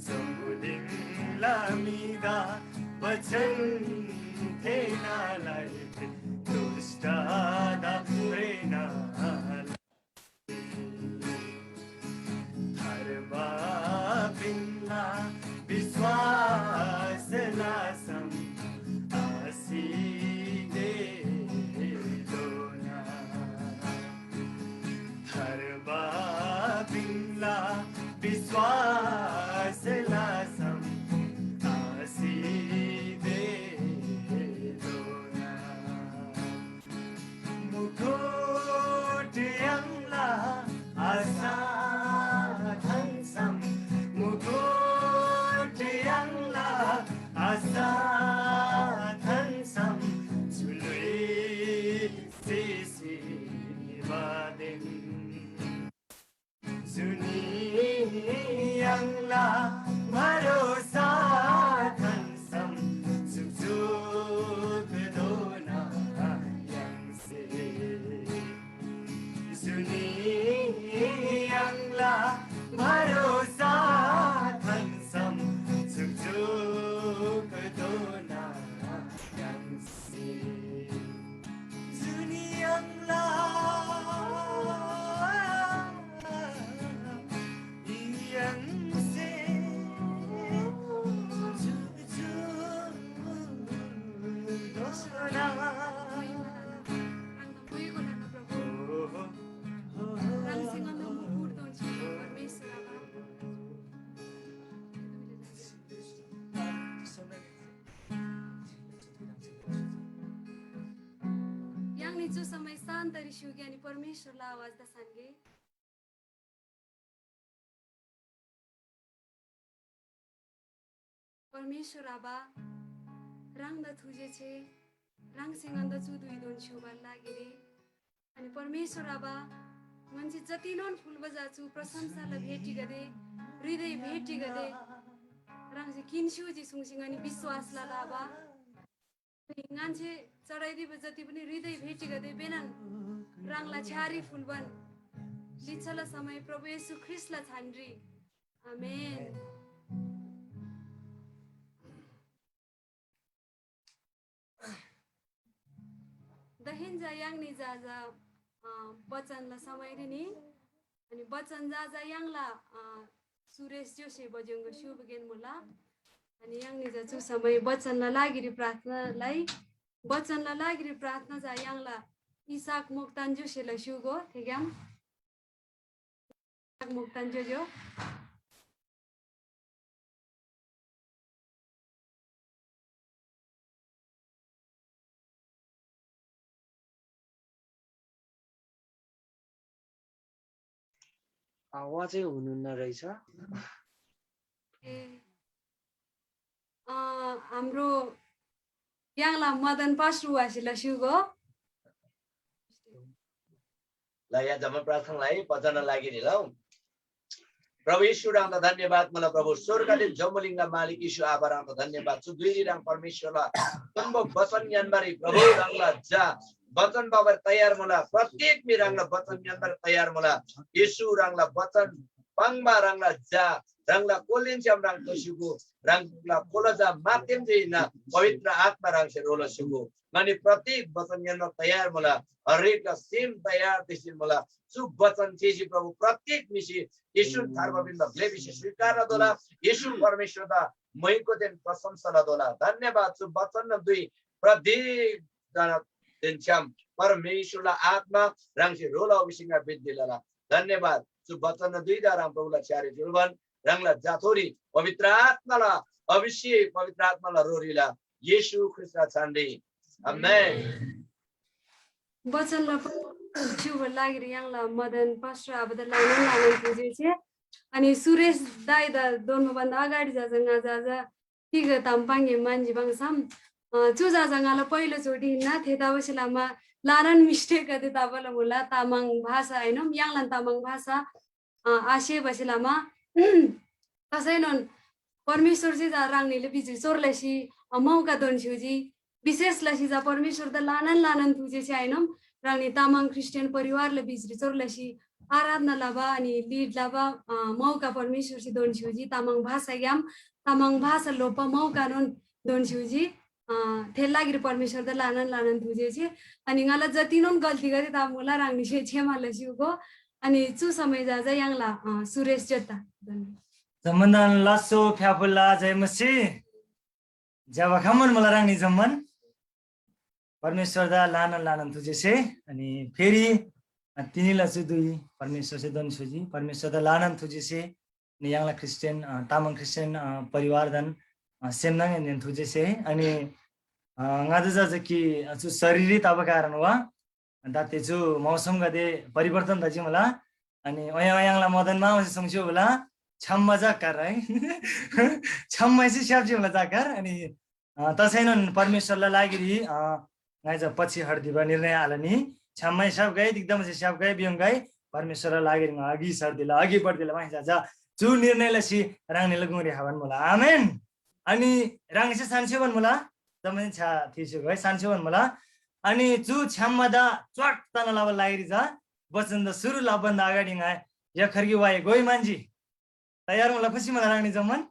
जम्‍बुलिङला म्‍हिदा वचन थेःनालाई दुष्‍टदा प्रेरणा थार्बा पिन्‍ना विश्‍वास लसम आशिष देदोना। थार्बा पिन्‍ना विश्‍वास लसम आशिष देदोना। मुकुट य्‍हाङला आशा थान्‍सम, मुकुट य्‍हाङला आशा थान्‍सम, जुलुइ सिसी बादेन। जुनी य्‍हाङला भरोसा थान्‍सम जुकजुकधोना य्‍हाङसे। जुनी य्‍हाङला भरोसा थान्‍सम जुकजुकधोना य्‍हाङसे। जुनी य्‍हाङला य्‍हाङसे जुकजुकधोना। य्‍हाङनी चु समय शान्‍तरी स्‍युगे अनि परमेश्‍वरला आवाजदा सान्‍गे। परमेश्‍वर आबा, ह्राङदा थुजेछे, ह्राङसे ङन्‍दा चु धुइधोन स्‍युबाला लागिरी अनि परमेश्‍वर आबा, ङन्‍से जतिनोन फुल्‍बा चा चु प्रशंसाला भेटीगदे, हृदय भेटीगदे ह्राङसे किन्‍स्‍युजी सुङ्सी ङनी विश्‍वास लला आबा। अनि ङन्‍से चढाइदिबा जति पनि हृदय भेटीगदे बेनान ह्राङला छ्‌यारी फुल्‍बान लिच्‍छाला समय प्रभु येशू ख्रीष्‍टला छानरी। आमेन। दहिन्‍जा य्‍हाङनी जा जा, अ, बचनला समयरी नि, अनि बचन जा जा य्‍हाङला, अ, सुरेश जोसे बज्‍योङ्‍गो स्‍युबगेन मुला। अनि य्‍हाङनी जा चु समय बचनला लागिरी प्रार्थना लइ, बचनला लागिरी प्रार्थना जा य्‍हाङला इसाक मोक्तान जोसेला स्‍युगो थेग्‍याम। मोक्तान ज्‍योज्‍यो। आवाजै हुनुहुन्न रहेछ। ए, अ, हाम्रो य्‍हाङला मदन पास्टर वासीला स्‍युगो। ल, या जम्मा प्रार्थनालाई बचन लागिरी लौ। प्रभु येशू ह्राङदा धन्यवाद मुला प्रभु, स्वर्गदेव जम्‍बुलिङला मालिक येशू आबा ह्राङदा धन्यवाद। चु धुइरी ह्राङ परमेश्‍वरला तोन्‍बो बचन ङ्‌यान्‍बारी प्रभु ह्राङला झा बचन बाबारी तयार मुला। प्रत्येक म्‍हि ह्राङला बचन ङ्‌यान्‍बारी तयार मुला। येशू ह्राङला बचन पाङ्बा ह्राङला झा, ह्राङला कोलिन छ्‌याम ह्राङ तोसीगो, ह्राङला कोला झा माध्यम जे हिन्‍ना पवित्र आत्मा ह्राङसे रोला स्‍युगो। अनि प्रत्येक बचन ङ्‌यान्‍बा तयार मुला, हरेकला सेम तयार दिसिन मुला। चु बचन चेसी प्रभु प्रत्येक म्‍हिसे येशून थार्बा पिन्‍बा ग्‍ले भिसी स्‍वीकार लतोःला। येशू परमेश्‍वरदा महिमादेन प्रशंसा लतोःला। धन्‍यवाद। चु बचन दुई प्रत्येक जनादेन छ्‌याम परमेश्‍वरला आत्मा ह्राङसे रोला भिसी ङा बिन्ती लला। धन्‍यवाद। चु बचन दुईदा ह्राङ प्रभुला छ्‌यारी जुल्‍बान ह्राङला जाथोरी पवित्र आत्माला अभिषेक, पवित्र आत्माला रोरीला येशू ख्रीष्‍टला छानरी। आमेन। बचनला प-, छ्‌युबा लागिरी य्‍हाङला मदन पास्टर आबादा लानान लानान पूजे छे। अनि सुरेश दाइ दा दोन्‍बा भन्दा अगाडि जा जा ङा जा जा तिग ताम पाङ्‌गे म्‍हन्‍जी पाङ्सम, अ, चु जा जा ङाला पहिलो चोटि हिन्‍ना, थेतबासेलमा ल्‍हानान मिस्टेकगदे तबाला मुला, तामाङ भाषा आहिनोम, य्‍हाङलान तामाङ भाषा, अ, आसेबासेलमा तसैनोन परमेश्‍वरसे जा ह्राङनीले बिजुरी चोर लसी, अ, मौका दोन्‍स्‍युजी, विशेष लसी जा परमेश्‍वरदा ल्‍हानान ल्‍हानान थुजेसे आहिनोम, ह्राङनी तामाङ ख्रिस्टियन परिवारला बिजुरी चोर लसी आराधना लबा अनि लिड लबा, अ, मौका परमेश्‍वरसे दोन्‍स्‍युजी, तामाङ भाषाग्‍याम तामाङ भाषा लोप्‍बा मौकानोन दोन्‍स्‍युजी, अ, थे लागिरी परमेश्‍वरदा ल्‍हानान ल्‍हानान थुजेसे। अनि ङाला जतिनोन गल्तीगदे ता मुला ह्राङनीसे क्षमा लस्‍युगो। अनि चु समय जा जा य्‍हाङला, अ, सुरेश जोत्ता। धन्यवाद। जम्‍मानदान लास्‍सो फ्‍याफुल्‍ला जय मसीह। ज्‍यबा खम्‍मन मुला ह्राङनी जम्‍मान। परमेश्‍वरदा ल्‍हानान ल्‍हानान थुजेसे, अनि फेरि, अ, तिनीला चु धुइ परमेश्‍वरसे दोन्‍स्‍युजी, परमेश्‍वरदा ल्‍हानान थुजेसे, अनि य्‍हाङला ख्रिस्टियन, अ, तामाङ ख्रिस्टियन, अ, परिवारदान, अ, सेमनाङएनदेन थुजेसे, अनि, अ, ङादा जा कि चु शरीररी तबा कारण वा, दाते चु मौसमगदे परिवर्तन तजी मुला, अनि ओया ओयाङला मदन मामासे सुङ्स्‍यु होला, छ्‌याम्‍मा जाकर है। छ्‌याम्‍मासे स्‍याप्‍जी मुला जाकर, अनि अ, तसैनोन परमेश्‍वरला लागिरी, अ, ङाइ चा पछि हर्दिबा निर्णय आलनी। छ्‌याम्‍मै स्‍याप्‍गै, तिग्‍दमसे स्‍याप्‍गै, बियोङगै, परमेश्‍वरला लागिरी ङा अघि सर्दिला, अघि बढ्दिला, ङाइ चा, चा चु निर्णय लसी ह्राङनीला गुङरी हाबान मुला। आमेन। अनि ह्राङनीसे सान्‍सेबान मुला, जम्‍मान छ्‌या थिसी गै सान्‍सेबान मुला। अनि चु छ्‌याम्‍मादा च्‍वाट तना लबा लागिरी चा वचनदा सुरु लब्‍बन्‍दा अगाडि ङाइ यखरकी वाइ गोइ मान्‍जी। तयार मुला खुसी मुला ह्राङनी जम्‍मान?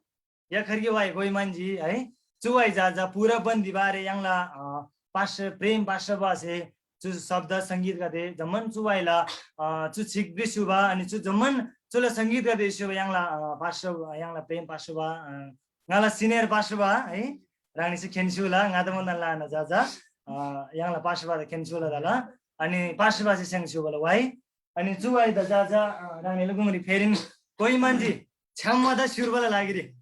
यखरकी वाइ गोइ मान्‍जी है। चु वाइ जा जा पूरा बन्‍दी बारे य्‍हाङला, अ, पास्टर प्रेम पास्टर बासे चु शब्द संगीतगदे जम्‍मान चु वाइला, अ, चु छिक स्‍युबा अनि चु जम्‍मान चुला संगीतगदे स्‍युबा य्‍हाङला, अ, पास्टर य्‍हाङला प्रेम पास्टर बा, अ, ङाला सिनियर पास्टर बा है। ह्राङनीसे खेन्‍स्‍युला ङादा मन्‍दन लाना जा जा, अ, य्‍हाङला पास्टर बादा खेन्‍स्‍युला तला। अनि पास्टर बासे स्‍याङ स्‍युबाला वाइ अनि चु वाइदा जा जा, अ, ह्राङनीला गुङरी फेरिन कोइ मान्छे छ्‌याम्‍मादा स्‍युर्बाला लागिरी।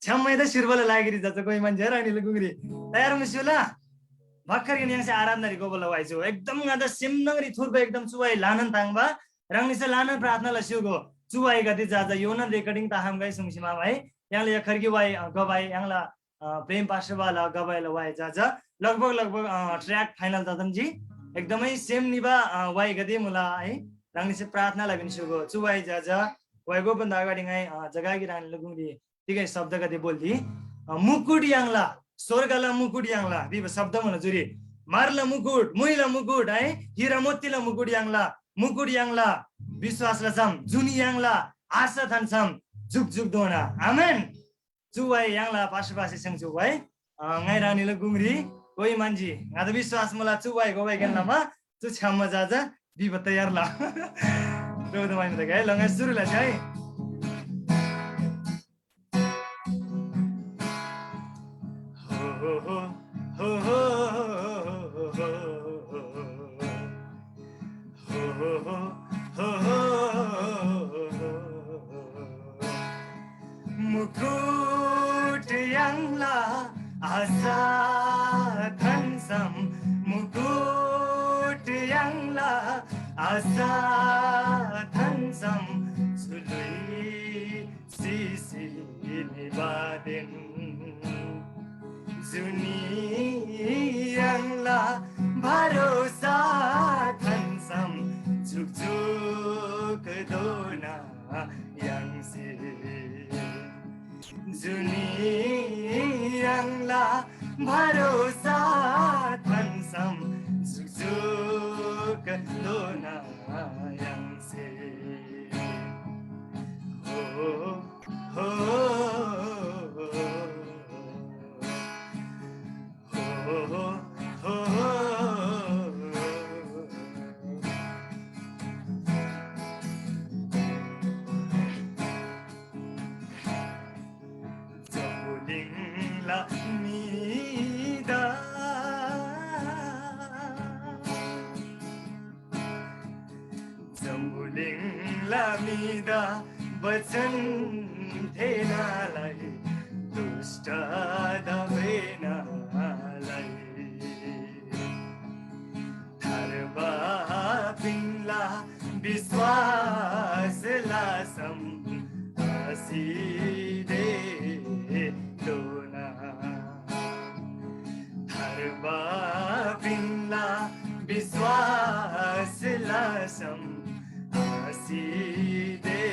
छ्‌याम्‍मादा स्‍युर्बाला लागिरी जा जा कोइ मान्छे ह्राङनीला गुङरी तयार मुस्‍युला। भक्‍खरकिन य्‍हाङसे आराधनारी गोबाला वाइ चु एकदम ङादा सेम न्‍हङरी थुर्बा एकदम चु वाइ ल्‍हानान ताङ्बा ह्राङनीसे ल्‍हानान प्रार्थना लस्‍युगो। चु वाइगदे जा जा योनान रेकर्डिङ ताहाम गाइ सुङसिमा भाइ य्‍हाङला यखरकी वाइ, अ, गबाइ य्‍हाङला अ, प्रेम पास्टरबाला गबाइला वाइ जा जा लगभग, लगभग, अ, ट्र्याक फाइनल तदम जी। एकदमै सेम निबा, अ, वाइगदे मुला है। ह्राङनीसे प्रार्थना लबिन स्‍युगो। चु वाइ जा जा वाइगो भन्दा अगाडि ङाइ, अ, जगागी ह्राङनीला गुङरी तिगै शब्दगदे बोल्‍दी। अ, मुकुट याङ्ला, स्वर्गला मुकुट याङ्ला भिबा शब्द मुला जुरी। मारला मुकुट, मुइला मुकुट है, हिरा मोतीला मुकुट याङ्ला, मुकुट याङ्ला, विश्वास लसम जुनी याङ्ला, आशा थान्‍सम जुग जुगधोना। आमेन। चु वाइ य्‍हाङला पास्‍टर बासे स्‍याङ चु वाइ, अ, ङाइ ह्राङनीला गुङरी कोइ मान्‍जी। ङादा विश्‍वास मुला चु वाइ गोवाइ गेन लमा चु छ्‌याम्‍मा जा जा बिब तयार ल। रोदो माइम तक है, ल ङाइ सुरु लसे है। हो, हो, हो, हो, हो, हो, हो, हो। हो, हो, हो, हो, हो, हो। मुकुट याङ्ला आशा थान्सम, मुकुट याङ्ला आशा थान्सम, चुलुइ सिसी निबादेन। जुनी य्‍हाङला भरोसा थान्सम जुकजुकधोना य्‍हाङसे। जुनी य्‍हाङला भरोसा थान्सम जुकजुकधोना य्‍हाङसे। हो, हो, हो, हो। जम्‍बुलिङला म्‍हिदा, जम्‍बुलिङला म्‍हिदा बचन थेनालाई दुष्‍टदा बेनालाई थार्बा पिन्‍ला विश्‍वास लसम सिधे दोना। थार्बा पिन्ला विश्वास लसम आसिधे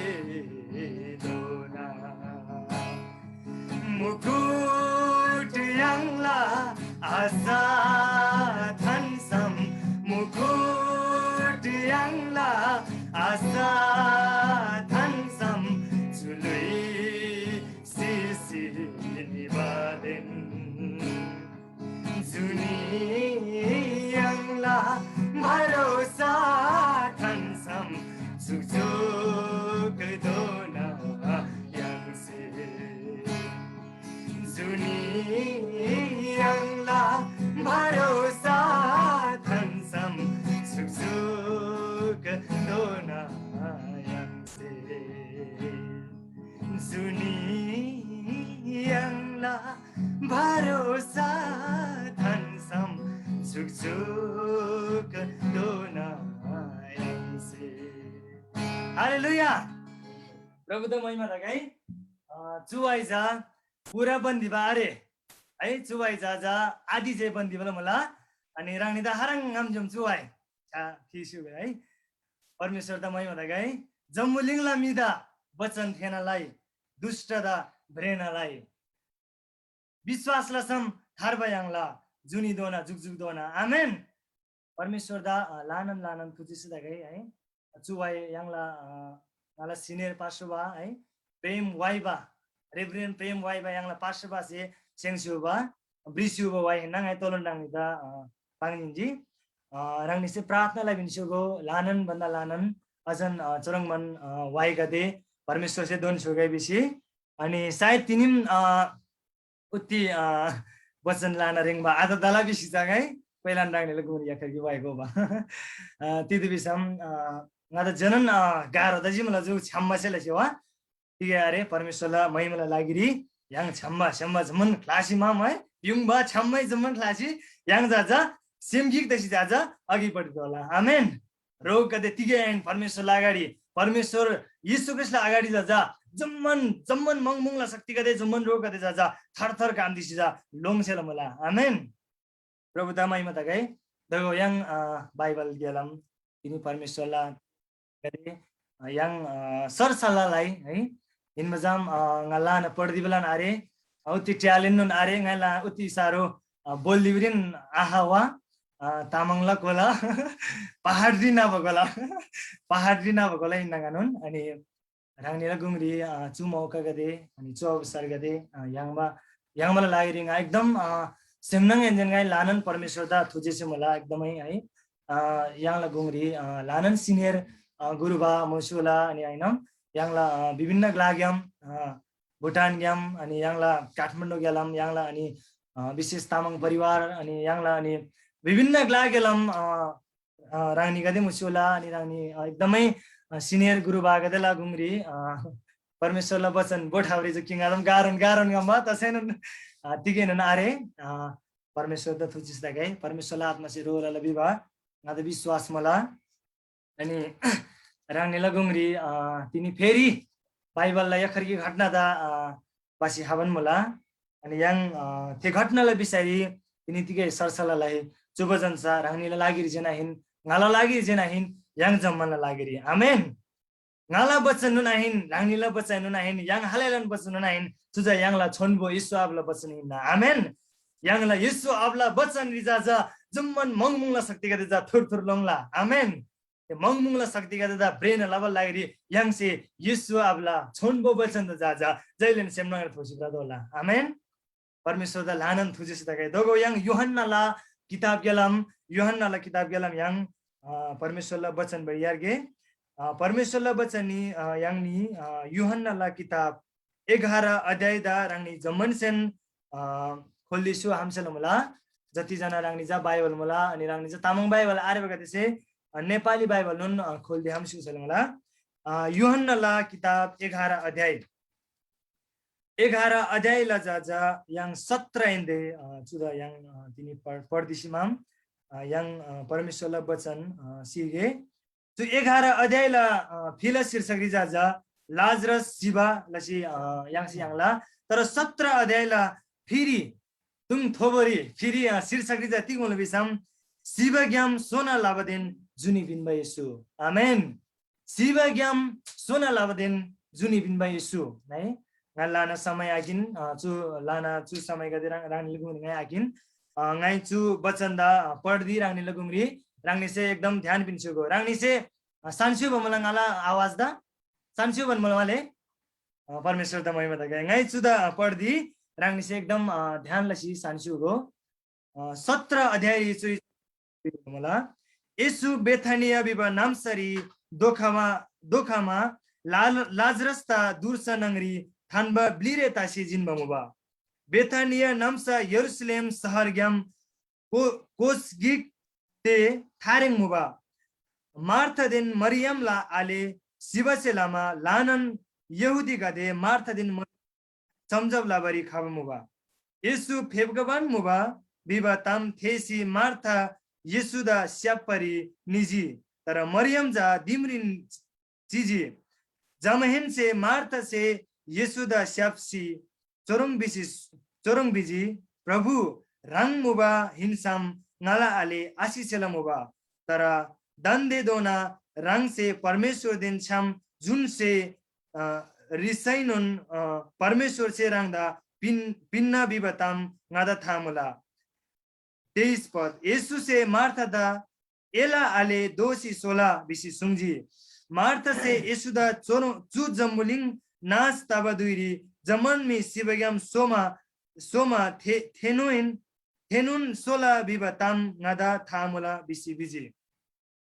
दोना। मुकुट याङ्ला आशा थान्सम, मुकुट याङ्ला आशा थान्सम, जुलुइ सिसी निबादेन। जुनी याङ्ला भरोसा थान्सम, जुकजुक दोना याङ्से। जुनी याङ्ला भरोसा थान्सम, जुकजुक दोना याङ्से। जुनी याङ्ला भरोसा थान्सम, जुकजुक दोना याङ्से। हालेलुया। प्रभुदा महिमा तगै। अ, चुवाइ जा पुरा बन्दिबा आरे है, चुवाइ जा जा आदि जे बन्दिबा मुला। अनि राङनीदा हरङ ङामजुम चुवाइ छा फिस्यु है। परमेश्वरदा महिमा तगै। जम्‍बुलिङला म्‍हिदा बचन थेःना लइ, दुष्‍टदा भ्रेना लइ। विश्‍वास लसम थार्बा याङ्ला, जुनीधोना जुकजुकधोना। आमेन। परमेश्‍वरदा, अ, ल्‍हानान ल्‍हानान थुचिसी तगै है। चुवाइ याङ्ला, अ, ङाला senior pastor बा है, प्रेम वाइबा, Reverend प्रेम वाइबा याङ्ला pastor बासे सेङ्स्‍युबा, ब्रिस्‍युबा वाइ हिन्‍ना ङाइ तोलोन ह्राङनीदा, अ, पाङ्‌निन्‍जी। अ, ह्राङनीसे प्रार्थना लबिन्‍स्‍युगो ल्‍हानान भन्‍दा ल्‍हानान अझन, अ, चुह्रङ्‌बान, अ, वाइगदे परमेश्‍वरसे दोन स्‍युगै भिसी। अनि सायद तिनीम, अ, उति, अ, वचन लाना रेङ्बा आत दला भिसी चा ङाइ पहिलान ह्राङनीला गुङरी याखर कि वाइगो बा। अ, तिदी भिसम, अ, ङादा जनन, अ, गाह्रो तजी मला जु छ्याम्‍बा सेला सेवा। तिगे आरे परमेश्‍वरला महिमाला लागिरी य्‍हाङ छ्‌याम्‍बा छ्‌याम्‍बा जम्‍मान ख्‍लासी माम है, युङबा छ्‌याम्‍मै जम्‍मान ख्‍लासी य्‍हाङ जा जा सेम गिक तसी जा जा अघि बढी तोःला। आमेन। रोगगदे तिगे आहिन परमेश्‍वरला अगाडि, परमेश्‍वर येशू ख्रीष्‍टला अगाडि जा जा जम्‍मान, जम्‍मान मङमुङला शक्तिगदे, जम्‍मान रोगगदे जा जा थरथर काम दिसी जा लोङ्सेला मुला। आमेन। प्रभुदा महिमा तगै। दगो य्‍हाङ, अ, बाइबल ग्‍यालाम तिनी परमेश्‍वरला गदे, अ, य्‍हाङ, अ, सरसल्लाहलाई है, हिन्‍बा जाम, अ, ङाला न पढ्दिबलान आरे, अ, उति talent नुन आरे, ङाला उति साह्रो, अ, बोल्दिबरिन आहा वा, अ, तामाङला कोला, पहाडरी नाबा कोला, पहाडरी नाबा कोला हिन्‍ना गानुन। अनि ह्राङनीला गुङरी, अ, चु मौकागदे, अनि चु अवसरगदे, अ, याङ्बा, याङ्बाला लागिरी ङा एकदम, अ, सेमनाङ एन्‍जेन ङाइ ल्‍हानान परमेश्‍वरदा थुजेसे मुला एकदमै है। अ, य्‍हाङला गुङरी, अ, ल्‍हानान senior, अ, गुरुबा मुसुला अनि होइन य्‍हाङला, अ, विभिन्न ग्‍लाग्‍याम, अ, भुटानग्‍याम अनि य्‍हाङला काठमाडौँग्‍यालाम य्‍हाङला अनि, अ, विशेष तामाङ परिवार अनि य्‍हाङला अनि विभिन्न ग्‍लाग्‍यालाम, अ, अ, ह्राङनीगदे मुसुला अनि ह्राङनी, अ, एकदमै, अ, senior गुरुबागदेला गुङरी, अ, परमेश्‍वरला वचन बोठाउरी जो किङ आदम गारोन गारोन गम्बा तसैनोन, अ, तिगैनोन आरे, अ, परमेश्‍वरदा थुचिस तगै, परमेश्‍वरला आत्मासे रोला लबी बा, ङादा विश्‍वास मुला। अनि ह्राङनीला गुङरी, अ, तिनी फेरी बाइबलला यखरकी घटनादा, अ, बासी हाबान मुला। अनि य्‍हाङ, अ, थे घटनाला विषयरी तिनी तिगै सरसल्लाहलाई चुबजन्‍सा ह्राङनीला लागिरी जेन आहिन, ङाला लागिरी जेन आहिन, य्‍हाङ जम्‍मानला लागिरी। आमेन। ङाला बचननुन आहिन, ह्राङनीला बचननुन आहिन, य्‍हाङ हालैलान बचननुन आहिन, चु चा य्‍हाङला छोन्‍बो येशू आबाला बचन हिन्‍ना। आमेन। य्‍हाङला येशू आबाला बचनरी जा जा जम्‍मान मङमुङला शक्तिगदे जा थुर थुर लोङ्ला। आमेन। थे मङमुङला शक्तिगदेदा भ्रेना लबाला लागिरी य्‍हाङसे येशू आबाला छोन्‍बो बचनदा जा जा जैलेन सेमनाङरी थोसी भ्रतोःला। आमेन। परमेश्‍वरदा ल्‍हानान थुजेसे तगै। दोगो य्‍हाङ यूहन्‍नाला किताबग्‍यालाम, यूहन्‍नाला किताबग्‍यालाम य्‍हाङ, अ, परमेश्‍वरला बचन भइ यार्गे। अ, परमेश्‍वरला बचननी, अ, य्‍हाङनी, अ, यूहन्‍नाला किताब एघार अध्यायदा ह्राङनी जम्‍मानसेन, अ, खोल्‍दिसु हामसेला मुला। जतिजना ह्राङनी जा बाइबल मुला, अनि ह्राङनी जा तामाङ बाइबल आरेबागदेसे, अ, नेपाली बाइबलनोन, अ, खोल्‍दी हामसिसला मुला। अ, यूहन्‍नाला किताब एघार अध्याय। एघार अध्यायला जा जा य्‍हाङ सत्र एन्‍दे, अ, चुदा य्‍हाङ, अ, तिनी पढ-, पढ्दिसी माम, अ, य्‍हाङ, अ, परमेश्‍वरला बचन, अ, सिगे। चु एघार अध्यायला, अ, फिला शीर्षकरी जा जा लाजरस सिबा लसी, अ, याङ्सी याङ्ला। तर सत्र अध्यायला फिरी तुङ थोबोरी फिरी, अ, शीर्षकरी चा तिग मुला भिसम सिबाग्‍याम सोना लबादेन जुनी पिन्‍बा येशू। आमेन। सिबाग्‍याम सोना लबादेन जुनी पिन्‍बा येशू। है, ङा लाना समय आकिन, अ, चु लाना चु समय गदे राङ राङनी लगुङरी ङाइ आकिन। अ, ङाइ चु वचन दा, अ, पढ्दी राङनी लगुङरी राङनीसे एकदम ध्यान पिन्‍स्‍योगो। राङनीसे, अ, सान्स्‍यो बमला ङाला आवाज दा? सान्स्‍यो बन मला वाले? अ, परमेश्‍वर त महिमा तगै। ङाइ चुदा पढ्दी राङनीसे एकदम, अ, ध्यान लसी सान्स्‍योगो। अ, सत्र अध्याय चुइ मुला। येशू बेथानिया भिबा नाम्‍सारी दोखमा, दोखमा लाल-, लाजरसदा दुर्सा न्‍हङरी थान्‍बा ब्‍लिरे तासी जिन्‍बा मुबा। बेथानिया नाम्‍सा यरूशलेम शहरग्‍याम को-, कोस गिक ते थारेङ मुबा। मार्थादेन मरियमला आले सिबासे लमा ल्‍हानान यहूदीगदे मार्थादेन मरियम सम्‍झब लबारी खबा मुबा। येशू फेप्‍खबान मुबा भिबा ताम थेःसी मार्था येशूदा स्‍याप्‍बारी निजी, तर मरियम चा दिमरीन चिजी। जमाहेन्‍से मार्थासे येशूदा स्‍याप्‍सी चुह्रङ् भिसी, चुह्रङ् भिजी, "प्रभु, ह्राङ मुबा हिन्‍सम ङाला आले आसिसेला मुबा, तर दान्‍देधोना ह्राङसे परमेश्‍वरदेन छ्‌याम जुन स्‍हे, अ, ह्रीसैनोन, अ, परमेश्‍वरसे ह्राङदा पिन-, पिन्‍ना भिबा ताम ङादा था मुला।" तेइस पद, येशूसे मार्थादा, "एला आले दोःसी सोला" भिसी सुङ्जी। मार्थासे येशूदा चोरो-, "चु जम्‍बुलिङ नाश तबा धुइरी जम्‍मान म्‍हि सिबाग्‍याम सोमा, सोमा थे-, थेनोन, थेनोन सोला भिबा ताम ङादा था मुला" भिसी भिजी।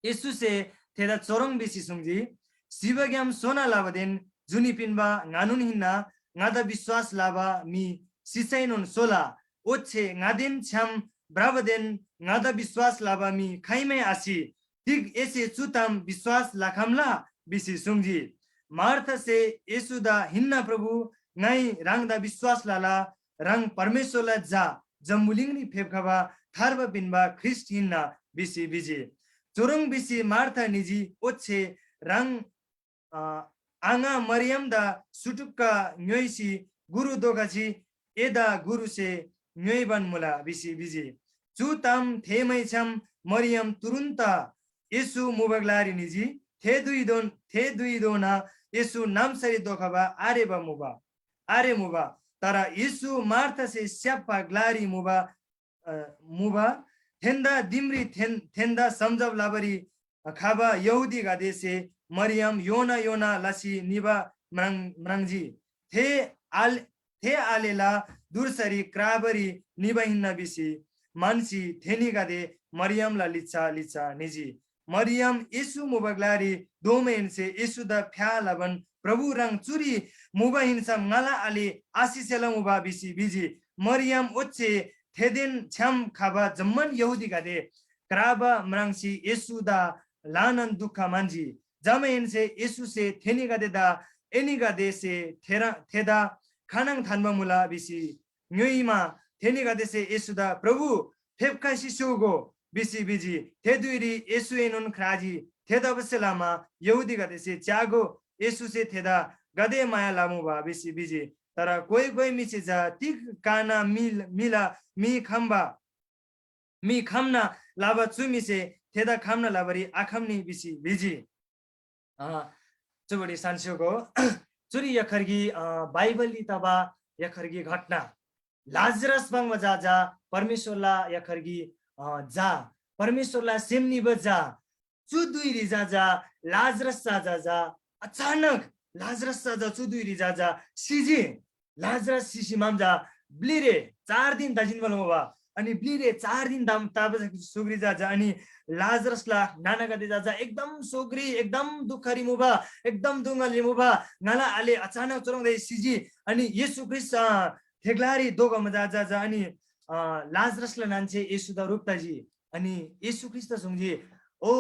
येशूसे थेदा चुह्रङ् भिसी सुङ्जी, "सिबाग्‍याम सोना लबादेन जुनी पिन्‍बा ङानोन हिन्‍ना। ङादा विश्‍वास लबा म्‍हि सिसैनोन सोला, ओच्‍छे ङादेन छ्‌याम भ्रबादेन ङादा विश्‍वास लबा म्‍हि खाइमै आसि। तिग एसे चु ताम विश्‍वास लखम्‍ला?" भिसी सुङ्जी। मार्थासे येशूदा, "हिन्‍ना प्रभु, ङाइ ह्राङदा विश्‍वास लला, ह्राङ परमेश्‍वरला झा, जम्‍बुलिङरी फेप्‍खबा थार्बा पिन्‍बा ख्रीष्‍ट हिन्‍ना" भिसी भिजी। चुह्रङ् भिसी मार्था निजी, ओच्‍छे ह्राङ, अ, आङा मरियमदा सुटुक्‍क ङ्‌योइसी, "गुरु दोखसी एदा गुरुसे ङ्‌योइबान मुला" भिसी भिजी। चु ताम थेःमैछ्‌याम मरियम तुरुन्‍त येशू मुबा ग्‍लारी निजी। थे धुइधोन-, थे धुइधोना येशू नाम्‍सारी धोखबा आरेबा मुबा, आरेमुबा। तर येशू मार्थासे स्‍याप्‍बा ग्‍लारी मुबा, अ, मुबा। थेन्‍दा दिमरी थेन-, थेन्‍दा सम्‍झब लबारी खबा यहूदीगदेसे मरियम योना योना लसी निबा म्राङ-, म्राङ्जी। थे आल-, थे आलेला धुर्सारी क्राबारी निबा हिन्‍ना भिसी म्‍हन्‍सी थेनीगदे मरियमला लिच्‍छा लिच्‍छा निजी। मरियम येशू मुबा ग्‍लारी धोमाहेन्‍से येशूदा फ्‍या लबान, "प्रभु, ह्राङ चुरी मुबा हिन्‍सम ङाला आले आशिषेला मुबा" भिसी भिजी। मरियम ओच्‍छे थेदेन छ्‌याम खबा जम्‍मान यहूदीगदे क्राबा म्राङ्सी येशूदा ल्‍हानान दुख म्‍हन्‍जी। जमाहेन्‍से येशूसे थेनीगदेदा, "एनीगदेसे थेरा-, थेदा खानङ थान्‍बा मुला?" भिसी ङ्‌योइमा, थेनीगदेसे येशूदा, "प्रभु, फेप्‍खसी स्‍योगो" भिसी भिजी। थे धुइरी येशूएनोन ख्राजी। थेतबासेलमा यहूदीगदेसे च्‍यागो, येशूसे थेदा गाते माया लमुबा भिसी भिजी। तर कोइ कोइ म्‍हिसे चा, "तिग काना म्‍हि, म्‍हिला म्‍हि खम्‍बा, म्‍हि खम्‍ना लबा चु म्‍हिसे थेदा खम्‍ना लबारी आखम्‍नी" भिसी भिजी। अ, चुबुडी सान्‍स्‍योगो, चुरी यखर्गी, अ, बाइबलरी तबा यखर्गी घटना। लाजरस बङ्बा जा, जा परमेश्‍वरला यखर्गी, अ, जा, परमेश्‍वरला सेम निबा जा। चु धुइरी जा, जा लाजरस जा, जा, जा अचानक लाजरस जा, जा चु धुइरी जा, जा सिजी। लाजरस सिसी माम जा ब्‍लिरे चार दिन तजिन्‍बा मुबा। अनि ब्‍लिरे चार दिन दाम ताबा सुग्री जा, जा अनि लाजरसला नानागदे जा, जा एकदम सोग्री, एकदम दुःखरी मुबा, एकदम दुङ्गली मुबा। ङाला आले अचानक चुह्रङ्‌दै सिजी। अनि येशू ख्रीष्‍ट, अ, थे ग्‍लारी दोगमा जा, जा, जा अनि, अ, लाजरसला नान्‍से येशूदा ह्रुप तजी। अनि येशू ख्रीष्‍ट सुङ्जी, "ओ,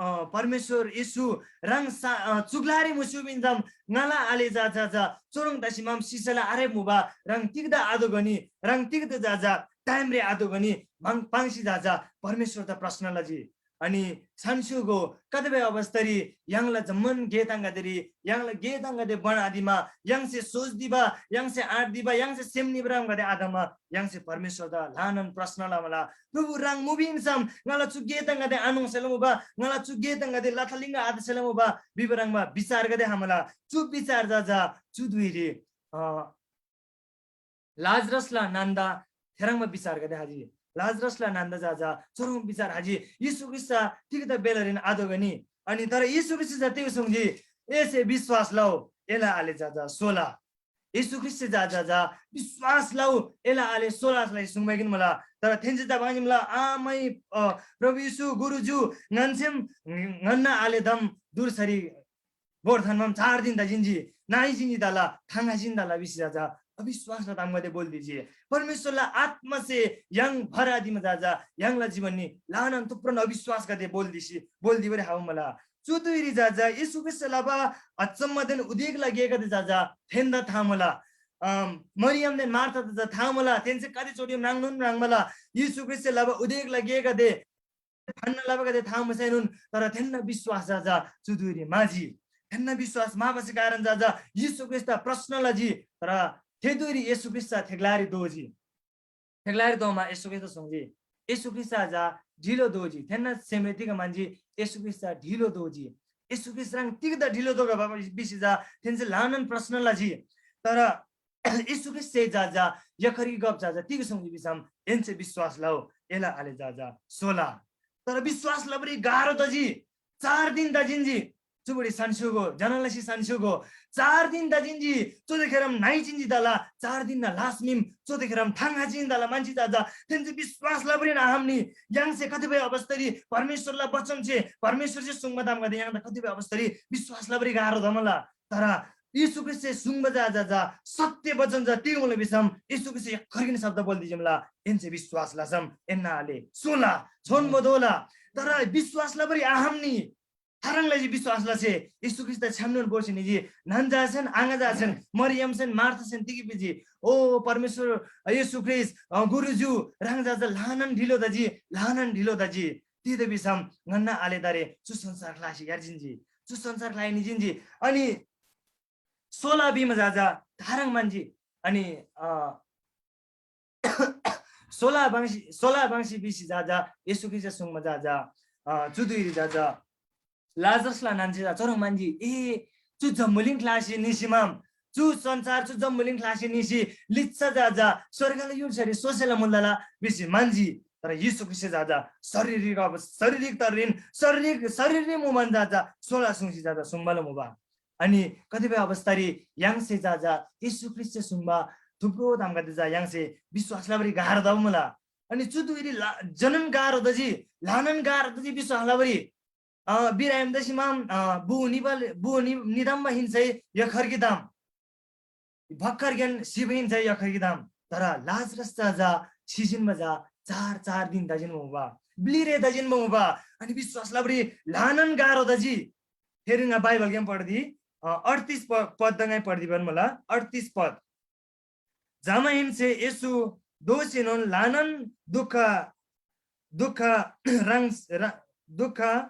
अ, परमेश्‍वर येशू, ह्राङ सा-, अ, चु ग्‍लारी मुस्‍यु भिन्‍सम ङाला आले जा, जा, जा चुह्रङ् तसी माम सिसला आरे मुबा, ह्राङ तिग्‍दा आदोगनी, ह्राङ तिग्‍दा जा, जा टाइमरी आदोगनी, माङ पाङ्सी जा, जा परमेश्‍वरदा प्रश्न लजी।" अनि सान्‍स्‍युगो कतिपय अवस्थारी य्‍हाङला जम्‍मान गे ताङ्‍गदेरी य्‍हाङला गे ताङ्‍गदे बन आदिमा य्‍हाङसे सोच दिबा, य्‍हाङसे आँट दिबा, य्‍हाङसे सेम निबरामगदे आदमा य्‍हाङसे परमेश्‍वरदा ल्‍हानान प्रश्‍न लमुला। प्रभु, ह्राङ मुबा हिन्‍सम ङाला चु गे ताङ्‍गदे आनोंसेला मुबा, ङाला चु गे ताङ्‍गदे लथालिङ्ग आतसेला मुबा भिबा ह्रङ्‌बा विचारगदे खमुला। चु विचार चा चा चु धुइरी, अ, लाजरसला नान्‍दा थेह्रङ्बा विचारगदे खजी। लाजरसला नान्‍दा चा चा चुह्रङ्बा विचार खजी। येशू ख्रीष्‍ट चा तिग्‍दा बेलारीन आतोःगनी। अनि तर येशू ख्रीष्‍ट चा तिग सुङ्जी, एसे विश्‍वास लउ, एला आले चा चा सोला। येशू ख्रीष्‍ट चा चा चा विश्‍वास लउ, एला आले सोला लसी सुङ्बा गिन मुला। तर थेन्‍से चा पाङ्जी मुला, आमै, अ, प्रभु येशू गुरुजु, ङन्‍सेम ङन्‍ना आले दम दुर्सरी गोर थान्‍बाम चार दिन तजिन्‍जी, नाइ जिन्‍जी तला, थाङ्‌गा जिन्‍जी तला भिसी चा चा अविश्‍वासला तामगदे बोल्‍दिजी। परमेश्‍वरला आत्‍मासे य्‍हाङ भर आदिमा चा चा य्‍हाङला जीवननी ल्‍हानान थुप्रोन अविश्‍वासगदे बोल्‍दिसी, बोल्‍दिबारी हाउ मुला। चु धुइरी चा चा येशू ख्रीष्‍टसे लबा अचम्‍मदेन उदेकला गेगदे चा चा थेन्‍दा था मुला। अम, मरियमदेन मार्थादा चा था मुला, थेन्‍से कति चोटी म्राङ्नोन म्राङ्मला। येशू ख्रीष्‍टसे लबा उदेकला गेगदे थान्‍ना लबागदे था मुसैनोन, तर थेन्‍ना विश्‍वास चा चा चु धुइरी म्‍हाजी। थेन्‍ना विश्‍वास म्‍हाबासे कारण चा चा येशू ख्रीष्‍टदा प्रश्न लजी, तर थे धुइरी येशू ख्रीष्‍ट चा थे ग्‍लारी दोःजी। थे ग्‍लारी दोःमा येशू ख्रीष्‍टदा सुङ्जी। येशू ख्रीष्‍ट चा चा ढिलो दोःजी। थेन्‍ना सेमरी तिग म्‍हन्‍जी, येशू ख्रीष्‍ट चा ढिलो दोःजी। येशू ख्रीष्‍ट ह्राङ तिग्‍दा ढिलो दोःगा बाबा भिसी चा थेन्‍से ल्‍हानान प्रश्न लजी। तर येशू ख्रीष्‍टसे चा चा यखरकी गप चा चा तिग सुङ्जी भिसम, एन्‍से विश्‍वास लउ, एला आले चा चा सोला। तर विश्‍वास लबारी गाह्रो तजी। चार दिन तजिन्‍जी। चुबुडी सान्‍स्‍युगो, जना लसी सान्‍स्‍युगो। चार दिन तजिन्‍जी। चोदेखेरम नाइ चिन्‍जी तला, चार दिनना लास मिम चोदेखेरम थाङ हाजिन्‍जी तला मान्छे चा चा थेन्‍से विश्‍वास लबारीन आहाम्‍नी। य्‍हाङसे कतिपय अवस्थारी परमेश्‍वरला वचनसे, परमेश्‍वरसे सुङ्बा तामगदे य्‍हाङदा कतिपय अवस्थारी विश्‍वास लबारी गाह्रो तमला। तर येशू ख्रीष्‍टसे सुङ्बा चा चा चा सत्य वचन चा तिग मुला भिसम, येशू ख्रीष्‍टसे यक्‍खरकिन शब्द बोल्‍दिजिमला, एन्‍से विश्‍वास लसम एन्‍ना आले सोला, छोन मोदोला। तर विश्‍वास लबारी आहाम्‍नी। थारङ लजी विश्‍वास लसे येशू ख्रीष्‍टदा छ्‌यामनोन भोर्सी निजी। न्‍हन जासेन, आङा जासेन, मरियमसेन, मार्थासेन तिग भिजी, "ओ परमेश्‍वर, येशू ख्रीष्‍ट, अ, गुरुजु, ह्राङ चा चा ल्‍हानान ढिलो तजी, ल्‍हानान ढिलो तजी। तिग्‍दा भिसम ङन्‍ना आले दारे चु संसार ख्‍लासी यार्जिन्‍जी, चु संसार ख्‍लासी निजिन्‍जी।" अनि सोला भिमा चा चा थारङ म्‍हन्‍जी। अनि, अ, सोला बाङ्सी, सोला बाङ्सी भिसी चा चा येशू ख्रीष्‍टसे सुङ्बा चा चा, अ, चु धुइरी चा चा लाजरसला नान्‍से चा चुह्रङ् म्‍हन्‍जी, "ए, चु जम्‍बुलिङ ख्‍लासी निसीमाम, चु संसार चु जम्‍बुलिङ ख्‍लासी निसी लिच्‍छा चा चा स्‍वर्गला य्‍हुल्‍सारी सोसेला मुल्‍दाला" भिसी म्‍हन्‍जी। तर येशू ख्रीष्‍टसे चा चा शारीरिक, अब शारीरिक तरिन, शारीरिक, शरीररी मुमान चा चा सोला सुङ्सी चा चा सुङ्बाला मुबा। अनि कतिपय अवस्थारी य्‍हाङसे चा चा येशू ख्रीष्‍टसे सुङ्बा थुप्रो तामगदे चा य्‍हाङसे विश्‍वास लबारी गाह्रो तबा मुला। अनि चु धुइरी ला-, जनन गाह्रो तजी, ल्‍हानान गाह्रो तजी विश्‍वास लबारी। अ, बिराम तसीमा, अ, बु निबा, बु नि-, निदम्‍बा हिन्‍सै यखर गिदाम। भक्‍करग्‍यान सिबा हिन्‍सै यखर गिदाम। तर लाजरस चा चा सिजिन्‍बा चा चार, चार दिन तजिन्‍बा मुबा। ब्‍लिरे तजिन्‍बा मुबा। अनि विश्‍वास लबारी ल्‍हानान गाह्रो तजी। फेरि ङा बाइबलग्‍याम पढ्दी, अ, अडतिस प-, पद ङाइ पढ्दी भन मुला, अडतिस पद। जमाहेन्‍से येशू दोःसीनोन ल्‍हानान दुख, दुख ह्राङ, ह्रा-, दुख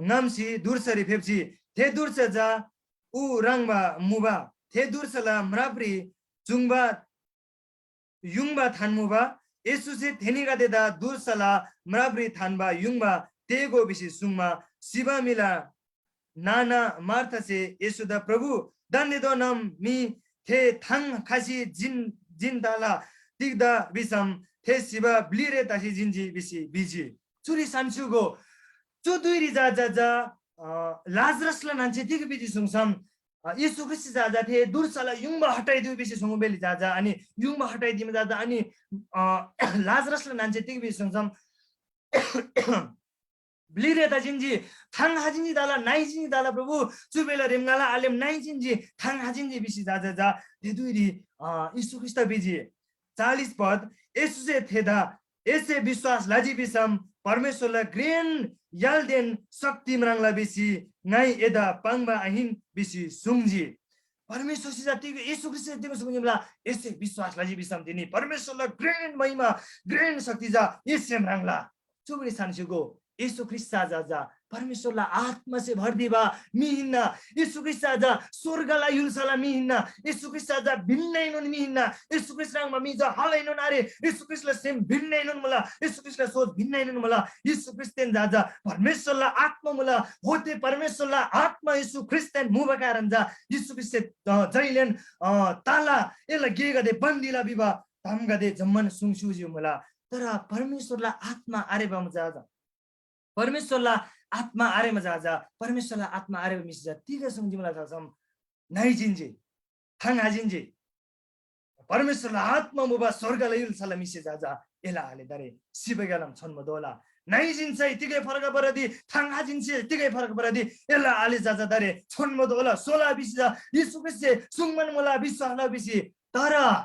ङम्‍सी धुर्सारी फेप्‍जी। थे धुर्सा चा उ ह्रङ्‌बा मुबा। थे धुर्साला म्रापरी चुङ्बा युङबा थान्‍मुबा। येशूसे थेनीगदेदा धुर्साला म्रापरी थान्‍बा युङबा तेःगो भिसी सुङ्मा, सिबा म्‍हिला नाना मार्थासे येशूदा, "प्रभु, दान्‍देधोनाम मी थे थाङ खसी जिन, जिन तला, तिग्‍दा भिसम थे सिबा ब्‍लिरे तसी जिन्‍जी" भिसी भिजी। चुरी सान्‍स्‍युगो, चु धुइरी चा, चा, चा, अ, लाजरसला नान्‍से तिग भिजी सुङसम, अ, येशू ख्रीष्‍ट चा, चा थे धुर्साला युङबा हटाइदिउ भिसी सुङबेली चा, चा, अनि युङबा हटाइदिमा चा, चा, अनि, अ, लाजरसला नान्‍से तिग भिजी सुङसम, ब्‍लिरे तजिन्‍जी, थाङ हाजिन्‍जी तला, नाइजिन्‍जी तला प्रभु, चु बेला रिमङाला आलेम नाइजिन्‍जी, थाङ हाजिन्‍जी भिसी चा, चा, चा, थे धुइरी, अ, येशू ख्रीष्‍ट भिजी। चालिस पद, येशूसे थेदा, "एसे विश्‍वास लजी भिसम परमेश्‍वरला घ्रेन य्‍हालदेन शक्ति म्राङ्ला भिसी ङाइ एदा पाङ्बा आहिन" भिसी सुङ्जी। परमेश्‍वरसे चा तिग, येशू ख्रीष्‍टसे तिग सुङ्जी मुला, "एसे विश्‍वास लजी भिसम तिनी परमेश्‍वरला घ्रेन महिमा, घ्रेन शक्ति चा एसे म्राङ्ला।" चुबुरी सान्‍सीगो, येशू ख्रीष्‍ट चा चा परमेश्‍वरला आत्‍मासे भर्दिबा म्‍हि हिन्‍ना। येशू ख्रीष्‍ट चा चा स्‍वर्गला य्‍हुल्‍साला म्‍हि हिन्‍ना। येशू ख्रीष्‍ट चा चा भिन्‍नएनोन म्‍हि हिन्‍ना। येशू ख्रीष्‍ट ह्रङ्‌बा म्‍हि चा हलएनोन आरे। येशू ख्रीष्‍टला सेम भिन्‍नएनोन मुला। येशू ख्रीष्‍टला सोच भिन्‍नएनोन मुला। येशू ख्रीष्‍टदेन चा चा परमेश्‍वरला आत्‍मा मुला। होते परमेश्‍वरला आत्‍मा येशू ख्रीष्‍टदेन मुबा कारण चा येशू ख्रीष्‍टसे, अ, जैलेन, अ, ताला एला गेगदे बन्‍दीला भिबा तामगदे जम्‍मान सुङस्‍युजी मुला। तर परमेश्‍वरला आत्‍मा आरेबा चा चा परमेश्‍वरला आत्‍मा आरेमा चा चा परमेश्‍वरला आत्‍मा आरेबा म्‍हिसे चा तिग सुङ्जी मुला चा सम नाइ जिन्‍जी, थाङ आजिन्‍जी। परमेश्‍वरला आत्‍मा मुबा स्‍वर्गला य्‍हुल्‍साला म्‍हिसे चा चा एला आले दारे सिबाग्‍यालाम छोन्‍बो दोला। नाइ जिन्‍सै तिगै फरक परदी, थाङ आजिन्‍से तिगै फरक परदी, एला आले चा चा दारे छोन्‍बो दोला। सोला भिसी चा येशू ख्रीष्‍टसे सुङ्बान मुला, विश्‍वास लउ भिसी। तर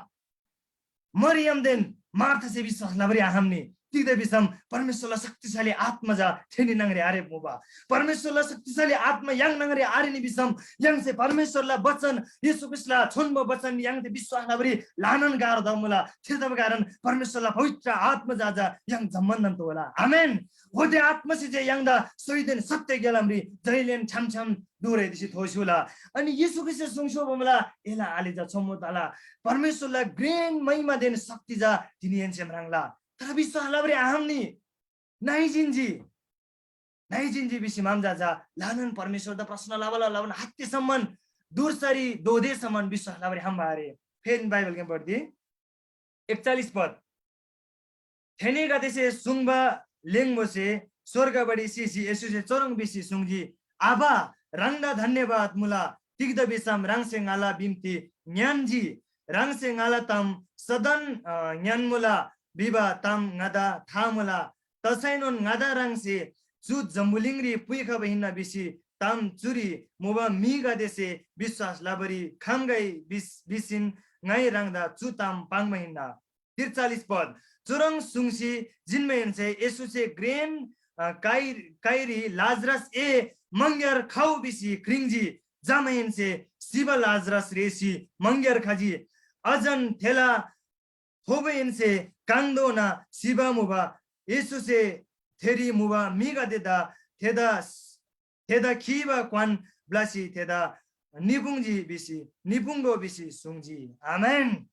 मरियमदेन मार्थासे विश्‍वास लबारी आखम्‍नी। तिग्‍दा भिसम परमेश्‍वरला शक्तिशाली आत्‍मा चा थेनी न्‍हङरी आरेब मुबा। परमेश्‍वरला शक्तिशाली आत्‍मा य्‍हाङ न्‍हङरी आरेनी भिसम य्‍हाङसे परमेश्‍वरला वचन, येशू ख्रीष्‍टला छोन्‍बो वचन य्‍हाङसे विश्‍वास लबारी ल्‍हानान गाह्रो तब मुला। थेतबा कारण परमेश्‍वरला पवित्र आत्‍मा चा चा य्‍हाङ जम्‍मानदान तोःला। आमेन। होते आत्‍मासे जे य्‍हाङदा सहीदेन सत्‍य ग्‍यालामरी जैलेन छ्‌याम छ्‌याम दुरै दिसी थोस्‍युला। अनि येशू ख्रीष्‍टसे सुङस्‍योबा मुला, एला आले चा छोम्‍बो तला। परमेश्‍वरला घ्रेन महिमादेन शक्ति चा तिनीहेन्‍से म्राङ्ला। तर विश्‍वास लबारी आखम्‍नी। नाइ जिन्‍जी। नाइ जिन्‍जी भिसी माम चा चा ल्‍हानान परमेश्‍वरदा प्रश्‍न लबाला लबान हत्ते सम्‍मान, दुर्सरी दोदे सम्‍मान विश्‍वास लबारी खम्‍बा आरे। फेन बाइबलग्‍याम पढ्दी। एकचालिस पद। थेनीगदेसे सुङ्बा ल्‍हेङबोसे स्‍वर्गपट्टि सिसी येशूसे चुह्रङ् भिसी सुङ्जी, "आबा, ह्राङदा धन्‍यवाद मुला, तिग्‍दा भिसम ह्राङसे ङाला बिन्‍ती ङ्‌यान्‍जी। ह्राङसे ङाला ताम सदन, अ, ङ्‌यान्‍मुला भिबा ताम ङादा था मुला। तसैनोन ङादा ह्राङसे चु जम्‍बुलिङरी पुइखबा हिन्‍ना भिसी ताम चुरी मुबा म्‍हिगदेसे विश्‍वास लबारी खम्‍गै भिस-, भिसीन ङाइ ह्राङदा चु ताम पाङ्बा हिन्‍ना।" त्रिचालिस पद। चुह्रङ् सुङ्सी जिन्‍माहेन्‍से येशूसे घ्रेन, अ, काइ-, काइरी, "लाजरस, ए मङग्‍यार खउ" भिसी क्रिङ्‌जी। जमाहेन्‍से सिबा लाजरस रेःसी मङग्‍यार खजी। अझन थेला थोबोहेन्‍से काङधोना सिबा मुबा येशूसे थेरी मुबा म्‍हिगदेदा थेदा, थेदा खीबा क्‍वान ब्‍लसी थेदा निपुङ्जी भिसी, निपुङ्‍गो भिसी सुङ्जी। आमेन।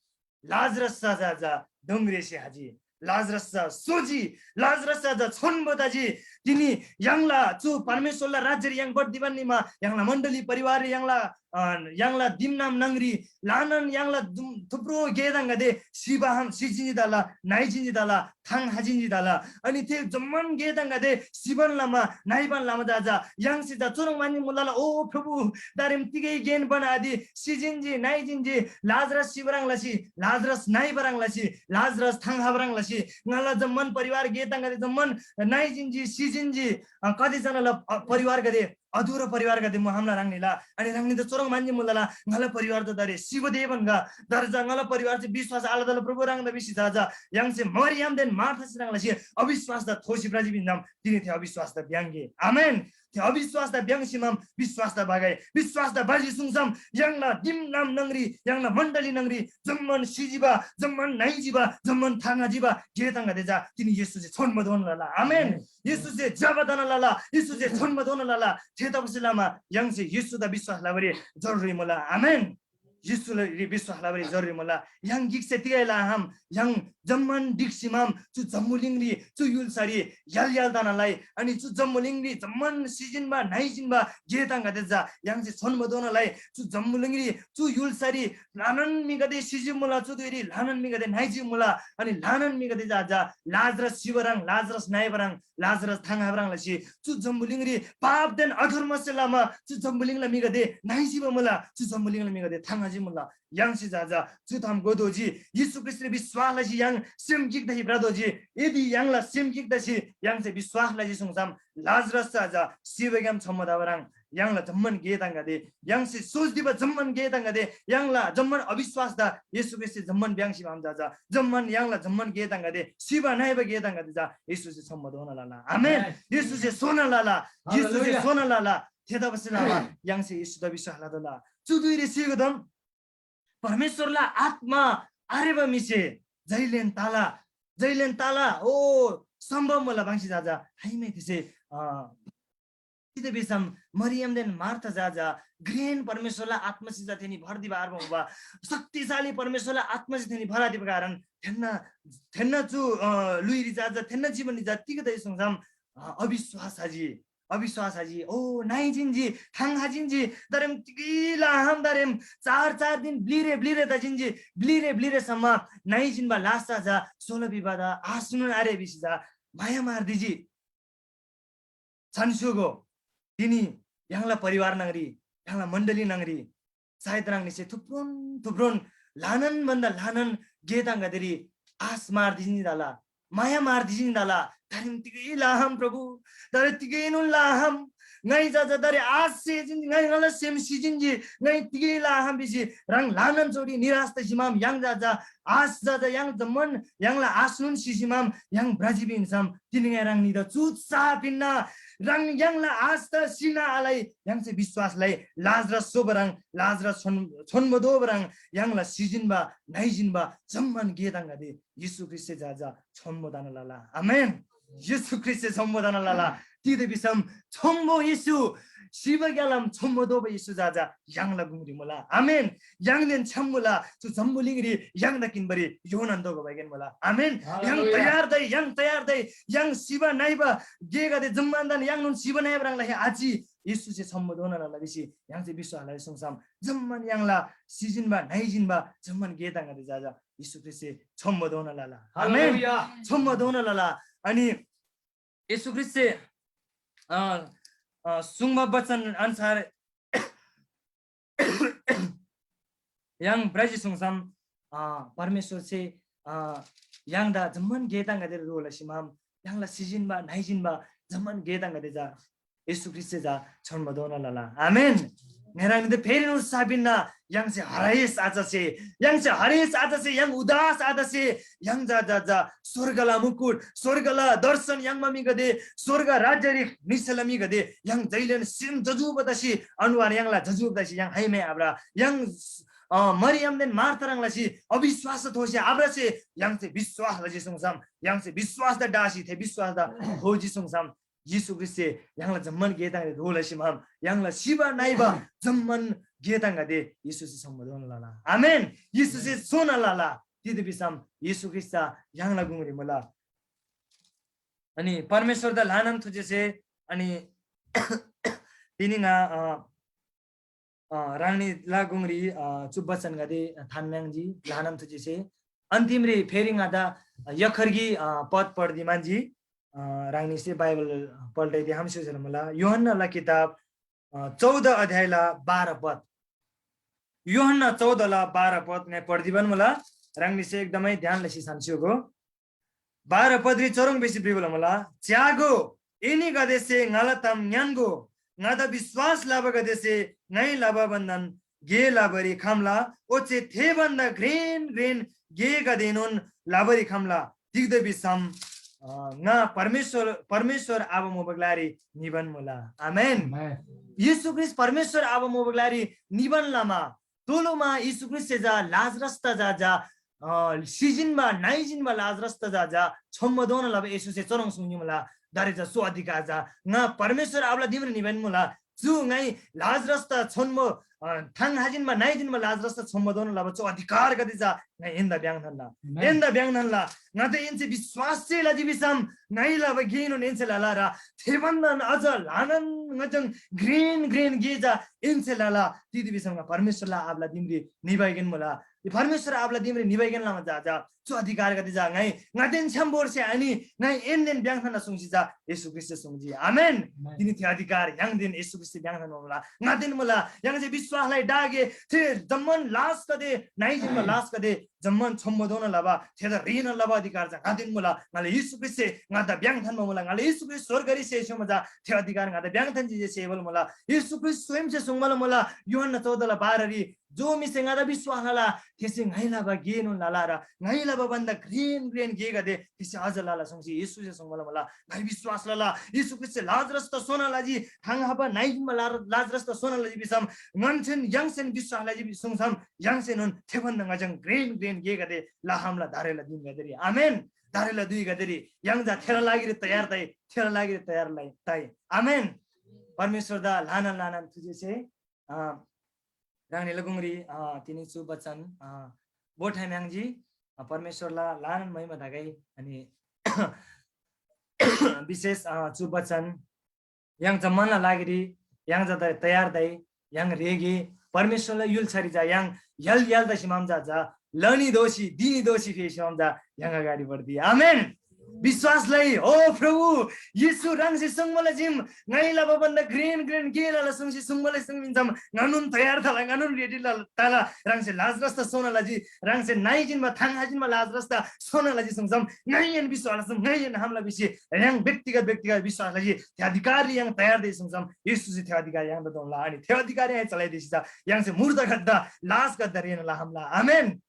लाजरस चा चा चा दोङ्ग्रेसे हाजी। लाजरस चा सोजी। लाजरस चा चा छोन्‍बो तजी। तिनी य्‍हाङला चु परमेश्‍वरला राज्‍यरी य्‍हाङ बढ्दिबान निमा य्‍हाङला मण्‍डली परिवार य्‍हाङला, अ, य्‍हाङला दिमनाम न्‍हङरी ल्‍हानान य्‍हाङला जुम-, थुप्रो गेदङगदे सिबा हाम सिजिन्‍जी तला, नाइजिन्‍जी तला, थाङ हाजिन्‍जी तला। अनि थे जम्‍मान गेदङगदे सिबान लमा, नाइबान लमा चा चा य्‍हाङसे चा चुह्रङ् म्‍हन्‍जी मुलाला, "ओ प्रभु, दारेम तिगै गेन बना आदि, सिजिन्‍जी, नाइजिन्‍जी, लाजरस सिबरङ लसी, लाजरस नाइबरङ लसी, लाजरस थाङ हाबरङ लसी, ङाला जम्‍मान परिवार गेदङगदे जम्‍मान नाइजिन्‍जी, सिजिन्‍जी, अ, कति जनाला, अ, परिवारगदे अधुरो परिवारगदे मुहामला ह्राङनीला, अनि ह्राङनी त चुह्रङ् म्‍हन्‍जी मुलाला, ङाला परिवार त दारे सिबदेबन गा, तर चा ङाला परिवार चाहिँ विश्वास आलतला प्रभु ह्राङदा भिसी चा चा य्‍हाङसे मरियमदेन मार्थासे ह्रङ् लसी अविश्वासदा थोसी प्राजी भिन्‍दाम तिनी थे अविश्वासदा भ्‍याङ्‍गे।" आमेन। थे अविश्वासदा भ्‍याङ्‍सी माम विश्वासदा बागै, विश्वासदा बाजी सुङसम य्‍हाङला दिमनाम न्‍हङरी, य्‍हाङला मण्‍डली न्‍हङरी जम्‍मान सिजिबा, जम्‍मान नाइजिबा, जम्‍मान थाङाजिबा गेदङगदे चा तिनी येशूसे छोन्‍बो दोन लला। आमेन। आमेन। येशूसे जबदान लला, येशूसे छोन्‍बो दोन लला। थेतबासेलमा य्‍हाङसे येशूदा विश्वास लबारी जरुरी मुला। आमेन। येशूरी विश्वास लबारी जरुरी मुला। य्‍हाङ गिकसे तिगै लआहम, य्‍हाङ जम्‍मान ढिक्‍सी माम चु जम्‍बुलिङरी, चु य्‍हुल्‍सारी य्‍हाल य्‍हाल तना लइ, अनि चु जम्‍बुलिङरी जम्‍मान सिजिन्‍बा, नाइजिन्‍बा गेदङगदे चा य्‍हाङसे छोन्‍बो दोन लइ। चु जम्‍बुलिङरी, चु य्‍हुल्‍सारी ल्‍हानान म्‍हिगदे सिजी मुला, चु धुइरी ल्‍हानान म्‍हिगदे नाइजी मुला, अनि ल्‍हानान म्‍हिगदे चा, चा लाजरस सिबा ह्रङ्, लाजरस नाइबा ह्रङ्, लाजरस थाङ हाबा ह्रङ् लसी चु जम्‍बुलिङरी पापदेन अधर्मसे लमा चु जम्‍बुलिङला म्‍हिगदे नाइजिबा मुला, चु जम्‍बुलिङला म्‍हिगदे थाङ हाजी मुला। य्‍हाङसे चा, चा चु ताम घोतोःजी। येशू ख्रीष्‍टरी विश्‍वास लसी य्‍हाङ सेम गिक तसी भ्रतोःजी। यदि य्‍हाङला सेम गिक तसी य्‍हाङसे विश्‍वास लजी सुङसम लाजरस चा, चा सिबाग्‍याम छोम्‍बो तबा ह्रङ् य्‍हाङला जम्‍मान गेदङगदे, य्‍हाङसे सोच दिबा जम्‍मान गेदङगदे, य्‍हाङला जम्‍मान अविश्‍वासदा येशू ख्रीष्‍टसे जम्‍मान भ्‍याङ्सी माम चा, चा जम्‍मान य्‍हाङला जम्‍मान गेदङगदे, सिबा नाइबा गेदङगदे चा येशूसे छोम्‍बो दोना लला। आमेन। आमेन। येशूसे सोना लला। येशूसे हालेलुया। सोना लला। थेतबासेलमा य्‍हाङसे येशूदा विश्‍वास लतोःला। चु धुइरी सिगोदम परमेश्‍वरला आत्‍मा आरेबा म्‍हिसे जैलेन तला, जैलेन तला। ओ, सम्भव मुला बङ्सी जा जा हाइमे थिसे अ तिथे भिसम मरियमदेन मार्था जा जा घ्रेन परमेश्वरला आत्मासे जा थेनी भर्दी बार बङ्बा शक्तिशाली परमेश्वरला आत्मासे थेनी भरादी कारण थेन्ना थेन्ना चु अ लुइरी जा जा थेन्ना जीवनरी जा तिग दइ सुङसम अ, अविश्वास हाजी अविश्वास हाजी ओ नाइ जिन्जी थाङ हाजिन्जी दरेम तिगै लाहाम दरेम चार चार दिन ब्लिरे ब्लिरे त जिन्जी ब्लिरे ब्लिरे सम्म नाइ जिन्बा लास जा जा सोल विवाद आसुन आरे बिसी जा माया मार दिजी छन्सुगो तिनी य्‍हाङला परिवार न्‍हङरी य्‍हाङला मण्डली न्‍हङरी सायद ह्राङनीसे थुप्रोन थुप्रोन ल्‍हानान भन्दा ल्‍हानान गे ताङ्गादेरी आश मार दिजिनी दाला माया मार दिजिनी दाला तारिम तिगै लाहम प्रभु तारे तिगैनोन लाहम ङाइ जा जा दारे आश से जिन ङाइ ङाला सेम सिजिन जी ङाइ तिगै लाहम बिसी ह्राङ ल्‍हानान चोटी निराश त जिमाम य्‍हाङ जा जा आश जा जा य्‍हाङ जम्मन य्‍हाङला आशनुन सिजिमाम य्‍हाङ ब्राजिबिन्सम तिनी ङाइ ह्राङ निदा चुत सा पिन्ना ह्राङ य्‍हाङला आश त सिना आलै य्‍हाङसे विश्वासलाई लाजरस सोबरङ लाजरस छोन छोन्‍बो दोबरङ य्‍हाङला सिजिन्‍बा नाइजिन्‍बा जम्‍मान गे ताङ्गादे येशू ख्रीष्‍टसे जा जा छोन्‍बो दाना लला। आमेन। येशू ख्रीष्‍टसे छोन्‍बो दाना लला। तिदे भिसम छोन्‍बो येशू सिबा ग्‍यालाम छोन्‍बो दोबा येशू जा जा य्‍हाङला गुङरी मुला। आमेन। य्‍हाङदेन छ्‌याम मुला। चु जम्‍बुलिङरी य्‍हाङदा किन्‍बारी योनान दोगो बाइगेन मुला। आमेन। य्‍हाङ हालेलुया। तयार दै य्‍हाङ तयार दै य्‍हाङ सिबा नाइबा गेगदे जम्‍मानदान य्‍हाङनोन सिबा नाइबा ह्रङ् लसी आचि येशूसे छोन्‍बो दोना लला भिसी य्‍हाङसे विश्‍वास लसी सुङसम जम्‍मान य्‍हाङला सिजिन्‍बा नाइजिन्‍बा जम्‍मान गे ताङ्गादे जा जा येशू ख्रीष्‍टसे छोन्‍बो दोना लला। आमेन। हालेलुया। छोन्‍बो दोना लला। अनि येशू ख्रीष्‍टसे अ, अ, सुङ्बा वचन अनुसार य्‍हाङ ब्राइजी सुङसम अ, परमेश्‍वरसे अ, य्‍हाङदा जम्‍मान गे ताङ्गादेर रो लसी माम य्‍हाङला सिजिन्‍बा नाइजिन्‍बा जम्‍मान गे ताङ्गादे जा येशू ख्रीष्‍टसे जा छोन्‍बो दोना लला। आमेन। नेराङदे फेरिनु साबिन्‍ना य्‍हाङसे हरेस आचसे य्‍हाङसे हरेस आचसे य्‍हाङ उदास आचसे य्‍हाङ जा जा जा स्वर्गला मुकुट स्वर्गला दर्शन य्‍हाङ मामीगदे स्वर्ग राज्यरी निसला मीगदे य्‍हाङ जैलेन सेम जजुब तसी अनुहार य्‍हाङला जजुब तसी य्‍हाङ हाइमे आब्रा य्‍हाङ अ, मरियमदेन मार्था ह्रङ् लसी अविश्वास थोसी आब्रासे य्‍हाङसे विश्वास लसी सुङसम य्‍हाङसे विश्वास द डासी थे विश्वास द थोजी सुङसम येशू ख्रीष्‍टसे य्‍हाङला जम्‍मान गे ताङ्गादे ह्रो लसी माम य्‍हाङला सिबा नाइबा जम्‍मान गे ताङ्गादे येशूसे सम्‍बोधन लला। आमेन। येशूसे सोना लला। तिथे भिसम येशू ख्रीष्‍ट चा य्‍हाङला गुङरी मुला। अनि परमेश्‍वरदा ल्‍हानान थुजेसे अनि तिनी ङा अ, अ, ह्राङनीला गुङरी अ, चु बचनगदे थान्‍म्‍याङ्जी ल्‍हानान थुजेसे अन्तिमरी फेरि ङादा यखर्गी अ, पद पढ्दी मान्‍जी। अ, ह्राङनीसे बाइबल पल्टाइदे हामस्‍योजल मुला। यूहन्‍नाला किताब अ, चौध अध्यायला बाह्र पद। यूहन्‍ना चौधला बाह्र पद ङाइ पढ्दी बान मुला। ह्राङनीसे एकदमै ध्यान लसी छान्‍स्‍योगो। बाह्र पदरी चुह्रङ् भिसी भ्रिबा मुला, च्‍यागो, एनीगदेसे ङाला ताम ङ्‌यान्‍गो, ङादा विश्‍वास लबागदेसे ङाइ लबा भन्‍दान गे लबारी खम्‍ला, ओच्‍छे थे भन्‍दा घ्रेन घ्रेन गेगदेएनोन लबारी खम्‍ला। तिग्‍दा भिसम, अ, ङा परमेश्‍वर, परमेश्‍वर आबा मुबा ग्‍लारी निबान मुला। आमेन। आमेन। येशू ख्रीष्‍ट परमेश्‍वर आबा मुबा ग्‍लारी निबान लमा तोलोमा येशू ख्रीष्‍टसे चा लाजरसदा चा, चा, अ, सिजिन्‍बा, नाइजिन्‍बा लाजरसदा चा, चा, छोम्‍बोधोना लबा येशूसे चुह्रङ् सुङ्जी मुला, दारे चा चु अधिकार चा ङा परमेश्‍वर आबाला दिमरी निबान मुला। चु ङाइ लाजरसदा छोन्‍बो, अ, थाङ हाजिन्‍बा, नाइजिन्‍बा लाजरसदा छोम्‍बोधोना लबा चु अधिकारगदे चा ङाइ एन्‍दा भ्‍याङ्‍थान्‍ला। आमेन। एन्‍दा भ्‍याङ्‍थान्‍ला। ङाते एन्‍से विश्‍वास जे लजी भिसम ङाइ लबा गेएनोन एन्‍से लला र थे भन्‍दान अझ ल्‍हानान ङजङ घ्रेन घ्रेन गे चा एन्‍से लला। तिग्‍दा भिसम ङा परमेश्‍वरला आबाला दिमरी निबाइगेन मुला। परमेश्‍वर आबाला दिमरी निबाइगेन लमा चा, चा चु अधिकारगदे चा ङाइ ङादेन छ्‌याम बोर्से आनि, ङाइ एनदेन भ्‍याङ्‍थान्‍ना सुङ्सी चा येशू ख्रीष्‍टसे सुङ्जी। आमेन। आमेन। तिनी थे अधिकार य्‍हाङदेन येशू ख्रीष्‍टसे भ्‍याङ्‍थान्‍ना मुला। ङादेन मुला। य्‍हाङसे विश्‍वासलाई डागे थे जम्‍मान लासगदे, नाइजिन्‍बा लासगदे जम्‍मान छोम्‍बोधोना लबा, थेदा ह्रीना लबा अधिकार चा ङादेन मुला। ङाला येशू ख्रीष्‍टसे ङादा भ्‍याङ्‍थान्‍बा मुला। ङाला येशू ख्रीष्‍ट स्‍वर्गरी सेस्‍योमा चा थे अधिकार ङादा भ्‍याङ्‍थान्‍जी जे सेबल मुला। येशू ख्रीष्‍ट स्वयंसे सुङ्बला मुला। यूहन्‍ना चौधला बाह्ररी जो म्‍हिसे ङादा विश्‍वास लला, थेसे ङाइ लबा गेएनोन लला र ङाइ लबा भन्‍दा घ्रेन घ्रेन गेगदे थेसे अझ लला सुङ्सी येशूसे सुङ्बा मुला, ङाइ विश्‍वास लला, येशू ख्रीष्‍टसे लाजरसदा सोना लजी, थाङ हाबा नाइजिनमा ला-, लाजरसदा सोना लजी भिसम, ङन्‍सेन य्‍हाङसेन विश्‍वास लजी सुङ्सम, य्‍हाङसेनोन थे भन्‍दा ङाच्‍छाङ घ्रेन घ्रेन गेगदे लहामला धारेला दिनगदेरी। आमेन। धारेला धुइगदेरी य्‍हाङ जा थेला लागिरी तयार तइ, थेला लागिरी तयार लइ, तइ। आमेन। परमेश्‍वरदा ल्‍हानान ल्‍हानान थुजेसे, अ, ह्राङनीला गुङरी, अ, तिनी चु बचन, अ, बोठाइ म्‍याङ्जी, अ, परमेश्‍वरला ल्‍हानान महिमा तगै। अनि विशेष, अ, चु बचन य्‍हाङ जम्‍मानला लागिरी य्‍हाङ जा तयार तइ, य्‍हाङ रेगे, परमेश्‍वरला य्‍हुल्‍सारी जा य्‍हाङ य्‍हाल य्‍हाल तसी माम जा, जा लनी दोसी, दिनी दोसी फेसी माम जा य्‍हाङ अगाडि बढ्दी। आमेन। विश्‍वास लइ, ओ प्रभु, येशू ह्राङसे सुङ्बाला जिम ङाइ लबा भन्‍दा घ्रेन घ्रेन गे लला सुङ्सी सुङ्बाला सुङ मिन्‍सम ङानुन तयार तला, ङानुन रेडी तला। ह्राङसे लाजरसदा सोना लजी, ह्राङसे नाइ जिन्‍बा, थाङ हाजिन्‍बा लाजरसदा सोना लजी सुङ्सम ङाइएन विश्‍वास लसम ङाइएन हामला भिसी य्‍हाङ व्यक्तिगत, व्यक्तिगत विश्‍वास लजी थे अधिकाररी य्‍हाङ तयार दे सुङ्सम येशूसे थे अधिकार य्‍हाङदा दोनला। अनि थे अधिकार य्‍हाङ चलाइदिसी चा य्‍हाङसे मुर्दा गद्दा, लास गद्दा रेन ला हमला। आमेन।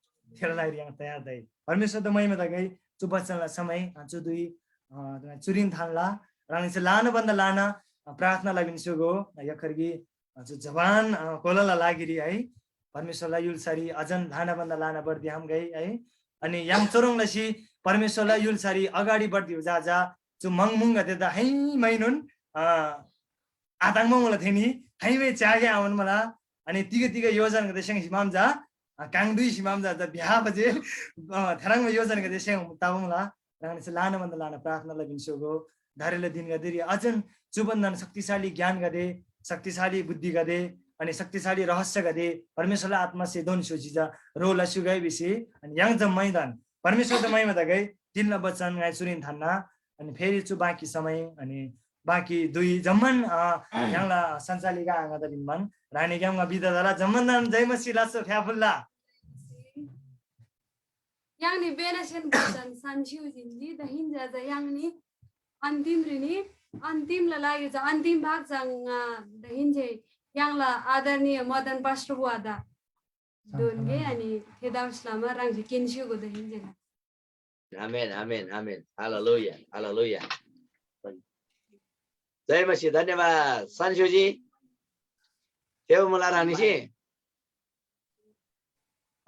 थेला लागिरी य्‍हाङ तयार दइ। परमेश्‍वरदा महिमा तगै। चु बचनला समय, अ, चु दुई, अ, चुरिन थान्‍ला। ह्राङसे लाना भन्दा लाना, अ, प्रार्थना लबिन स्‍योगो, अ, यखरगी, अ, चु जवान, अ, कोलाला लागिरी है। परमेश्‍वरला य्‍हुल्‍सारी अझन लाना भन्दा लाना बढ्दी हामगै है। अनि य्‍हाङ चोरोङ लसी परमेश्‍वरला य्‍हुल्‍सारी अगाडि बढ्दी जा जा चु मङमुङगदेदा है मैनुन, अ, आताङ्मा मुला थेनी, थाइमै च्यागे आवन मला। अनि तिग तिग योजनगदे सेङ सिमाम जा, अ, काङदुई सिमाम जा, जा बिहा बजे, अ, थेरङ्मा योजनगदे सेङ ताबा मुला। ह्राङनीसे लाना भन्दा लाना प्रार्थना लबिन स्‍योगो। धारेला दिनगदेरी अझन चुबन्‍दान शक्तिशाली ज्ञानगदे, शक्तिशाली बुद्धिगदे, अनि शक्तिशाली रहस्यगदे, परमेश्‍वरला आत्‍मासे दोन स्‍योजी जा रो लस्‍युगै भिसी, अनि य्‍हाङ जम्‍मैदान परमेश्‍वरदा महिमा तगै। तिनला बचन ङाइ चुरीन थान्‍ना, अनि फेरि चु बाँकी समय, अनि बाँकी दुई जम्‍मान, अ, य्‍हाङला सञ्चालिका आङादा भिन्‍बान रानीग्‍यामगा बिदा तला। जम्‍मानदान जय मसीह लास्‍सो फ्‍याफुल्‍ला। य्‍हाङनी बेनासेन बचन सान्‍सिउ जिन्‍जी, दहिन जा जा य्‍हाङनी अन्तिम रिनी, अन्तिमला लागि जा अन्तिम भाग जा ङा दहिन जे य्‍हाङला आदरणीय मदन पास्टर बुवादा दोन्‍गे, अनि थेदामस लमा ह्राङसे किन्‍सिउगो दहिन जे। आमेन, आमेन, आमेन। Hallelujah, hallelujah. जय मसीह, धन्यवाद। सन्‍सिउजी, थेउ मुला रानीसी।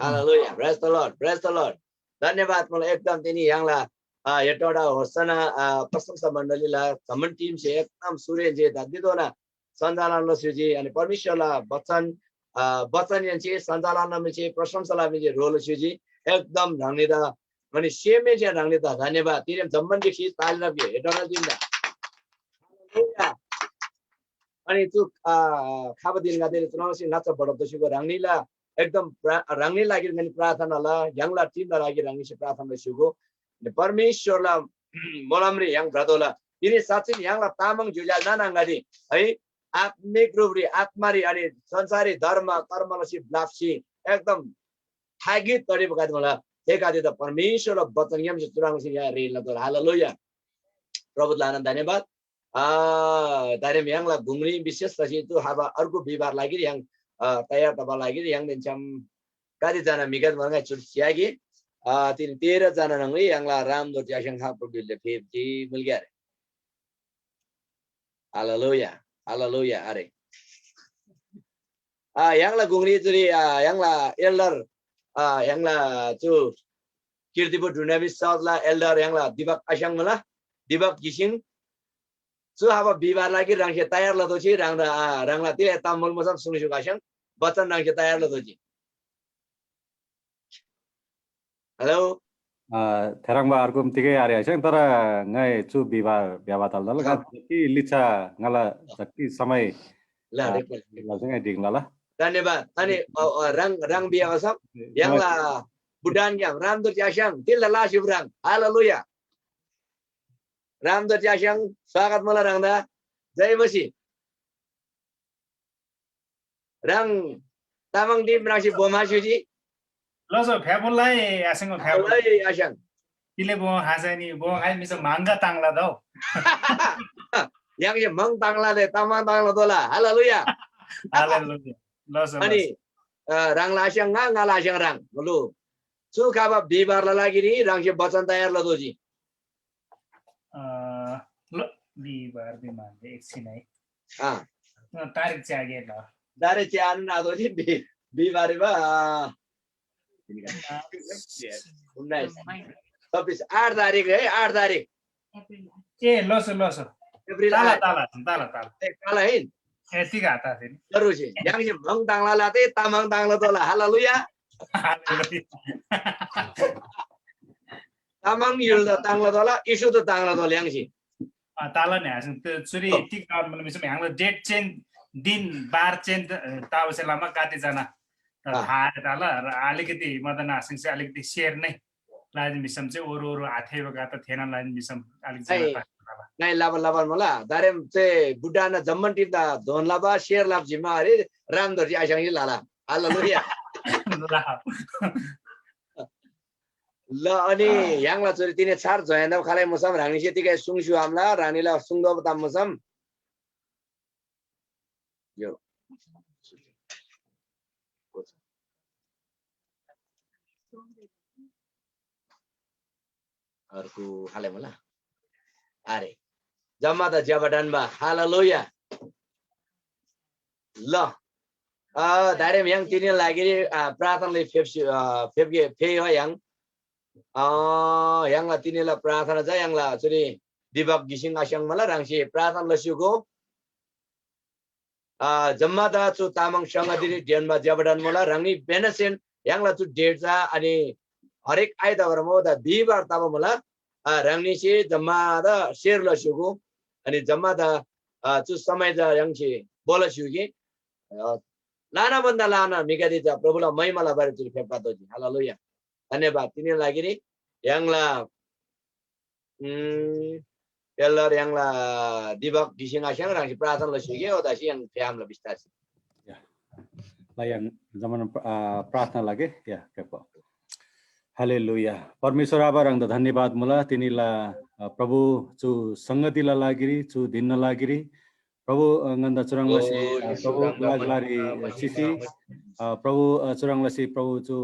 Hallelujah, praise the Lord, praise the Lord। धन्यवाद मुला एकदम तिनी य्‍हाङला, अ, एटोडा होसना, अ, प्रशंसा मण्डलीला जम्‍मान टिमसे एकदम सुरेन जे धद्दिदोना सञ्चालन लस्‍युजी, अनि परमेश्‍वरला वचन, अ, वचनहेन्‍से सञ्चालन लमिन्‍से प्रशंसा लमिन्‍से ह्रो लस्‍युजी। एकदम ह्राङनीदा, अनि सेमहेन्‍से ह्राङनीदा धन्यवाद। तिरेम जम्‍मान देखि ताली रब्‍गे, हेटोना दिन्‍दा। हालेलुया। अनि चु, अ, खबा दिनगदेरी चुनावसे ङाच्‍छा बढब तस्‍युगो ह्राङनीला एकदम प्रा-, ह्राङनी लागिर ङनी प्रार्थना ल, य्‍हाङला टिमला लागिर ह्राङनीसे प्रार्थना लस्‍युगो। अनि परमेश्‍वरला मोलमरी य्‍हाङ भ्रतोःला। तिनी साँच्‍चिन य्‍हाङला तामाङ ज्‍योज्‍यो नाना आङागदे है, आत्मिक रूपरी, आत्‍मारी, अनि संसारी धर्म, कर्म लसी ब्‍लाप्‍सी एकदम थागी तडिब गदे मुला। थेगदेदा परमेश्‍वरला वचनग्‍यामसे चुह्रङ्सी यहाँ रेल लतोःला। हालेलुया। प्रभुदा ल्‍हानान धन्यवाद। आ, दारेम य्‍हाङला गुङरी विशेष लसी चु हाबा अर्को बिहिबार लागिर य्‍हाङ, अ, तयार तबा लागिर य्‍हाङदेन छ्‌याम कति जना म्‍हिगदे मुला ङाइ चुरी च्‍यागे, अ, तिनी तेह्र जना न्‍हङरी य्‍हाङला रामदोर्जी आस्‍याङ खापु बिल्‍ले फेप्‍जी मुलग्‍यारे। हालेलुया, हालेलुया, अरे। आ, य्‍हाङला गुङरी चुरी, आ, य्‍हाङला एल्डर, आ, य्‍हाङला चु कीर्तिपुर डुनामिस चर्चला एल्डर य्‍हाङला दिपक आस्‍याङ मुला, दिपक घिसिङ। चु हाबा बिहिबार लागिर ह्राङसे तयार लतोःसी ह्राङदा, आ, ह्राङला तिले ताम मुल मुसम सुङस्‍युक आस्‍याङ बचन ह्राङसे तयार लतोःजी। हेलो। अ, थेह्रङ्बा अर्गुम तिगै आरे आस्‍याङ, तर ङाइ चु बिहिबार ब्‍याबा तल तल ङा अँ। जति लिच्छा ङाला जति समय, ल, अ, रेकर्ड। ल चाहिँ ङाइ ढिग लला। धन्यवाद। अनि, अ, अ, राङ, राङ बियाबा सब, य्‍हाङला भुटानग्‍याम रामदुर्जी आस्‍याङ, तिल्‍दा लासिब राङ। हालेलुया। रामदुर्जी आस्‍याङ, स्वागत मुला ह्राङदा। जय मसीह। ह्राङ तामाङ टिम ह्राङसे बोमा स्‍युजी। लसो फ्याफुल्‍लाई आस्‍याङ फ्याफुल्‍लाई। फ्याफुल्‍लाई आस्‍याङ। तिले बोमा खासै नि बोमा खाइ मिसो माङ्गा ताङ्ला दौ। य्‍हाङसे मङ ताङ्ला दे तामाङ ताङ्ला दोला। हालेलुया। हालेलुया। लसो, अनि लसो। ह्राङला आस्याङ ङा, ङाला आस्याङ ह्राङ। लु, चु खबा बिहिबारला लागिरी ह्राङसे बचन तयार लतोःजी। ल, बिहिबार बिमानले एकछिन है। तारिक च्यागे ल। तारिक च्यान नादोजी। बिहिबार बा उन्नाइस, छब्बिस, आठ तारिक है, आठ तारिक। ए लसो लसो। एप्रिल ताला ताला ताला ताला। ए काला है। ए तिग हाता थिन। जरुसी य्‍हाङसे म्‍हङ ताङ्ला लाते तामाङ ताङ्ला तोला। हालेलुया। तामाङ य्‍हुलदा ताङ्ला तोला, इसुदा ताङ्ला तोला य्‍हाङसे। ताला न्‍यासिङ चुरी तिग काम मिसम य्‍हाङला डेट चेन्ज, दिन बार चेन्ज ताबसे लमा कति जना थाहा ताला र अलिकति मदन आसिङसे अलिकति सेयर नै लाइज मिसम चाहिँ ओरो ओरो आथे बगा त थेना लाइज मिसम अलिक जना। नाइ लबा लबा मला दारेम चाहिँ बुड्डाना जम्मन टिम दा धोन लबा सेयर लाब जिम्मा अरे राम दर्जी आइसङ लाला। हालेलुया। ल अनि य्‍हाङला चुरी तिने छार जयन्त खालै मुसम ह्राङनीसे तिगै सुङस्‍यु आमला ह्राङनीला सुङदोब ताम मुसम। यो अर्को हाले मला। अरे जम्मा त ज्याबा डन्बा। हालेलुया। ल अ दारेम य्‍हाङ तिनीला लागिरी प्रार्थनाले फेप्सि फेप्गे फे हो य्‍हाङ। अ य्‍हाङला तिनीला प्रार्थना जा य्‍हाङला चुरी दिबक गिसिङ आस्‍याङ मला ह्राङसे प्रार्थना लस्‍युगो। अ जम्मादा चु तामाङ संगतिरी ढेन्‍बा ज्‍यबा ढन्‍बोला ह्राङनी बेनसेन य्‍हाङला चु डेट चा अनि हरेक आइतबार मोदा बिहिबार तबा मुला। अ ह्राङनीसे जम्मादा सेयर लस्‍युगु अनि जम्मादा अ चु समय चा य्‍हाङसे बोलस्‍यु कि अ लाना भन्दा लाना म्‍हिगदे चा प्रभुला महिमाला बारे चुरी फेप्‍का दोजी। हालेलुया। धन्यवाद तिनीला लागिरी य्‍हाङला उम्, एल्डर य्‍हाङला दिबक गिसिङ आस्‍याङ ह्राङसे प्रार्थना लसी गे ओदासी य्‍हाङ फ्‍यामला बिस्तारसे। ल य्‍हाङ जम्‍मान प्रार्थना लगे या फेप्‍गो। हालेलुया। परमेश्‍वर आबा ह्राङदा धन्यवाद मुला तिनीला प्रभु चु संगतिला लागिरी चु दिनना लागिरी प्रभु ङन्‍दा चुह्रङ् लसी प्रभु ग्‍लारी सिसी प्रभु चुह्रङ् लसी प्रभु चु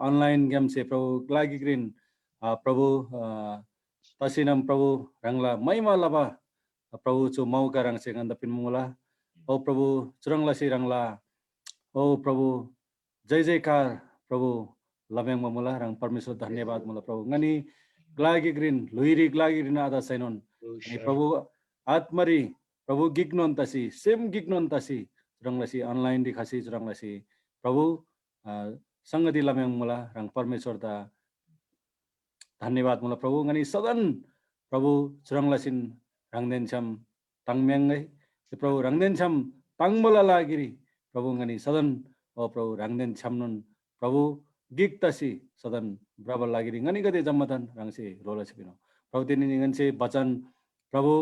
अनलाइन ग्‍यामसे प्रभु ग्‍लागिग्रिन प्रभु तसीनम प्रभु ह्राङला महिमा लबा प्रभु चु मौका ह्राङसे ङन्‍दा पिन्‍मुला। ओ प्रभु चुह्रङ् लसी ह्राङला ओ प्रभु जय जयकार प्रभु लम्‍याङ्बा मुला। ह्राङ परमेश्‍वर धन्यवाद मुला प्रभु। ङनी ग्‍लागिग्रिन ल्‍हुइरी ग्‍लागिग्रिन आदा सैनोन अनि प्रभु आत्‍मारी प्रभु गिकनोन तसी सेम गिकनोन तसी चुह्रङ् लसी अनलाइनरी खसी चुह्रङ् लसी प्रभु संगति लम्‍याङ्मुला। ह्राङ परमेश्‍वरदा धन्यवाद मुला प्रभु। ङनी सदन प्रभु चुह्रङ् लसीन ह्राङदेन छ्‌याम ताङ्म्‍याङ्‌गै। प्रभु ह्राङदेन छ्‌याम ताङ्बाला लागिरी प्रभु ङनी सदन ओ प्रभु ह्राङदेन छ्‌यामनोन प्रभु गिक तसी सदन भ्रबाला लागिरी ङनीगदे जम्‍मादान ह्राङसे ह्रो लसी पिन्‍नोन। प्रभु तिनी ङन्‍से बचन प्रभु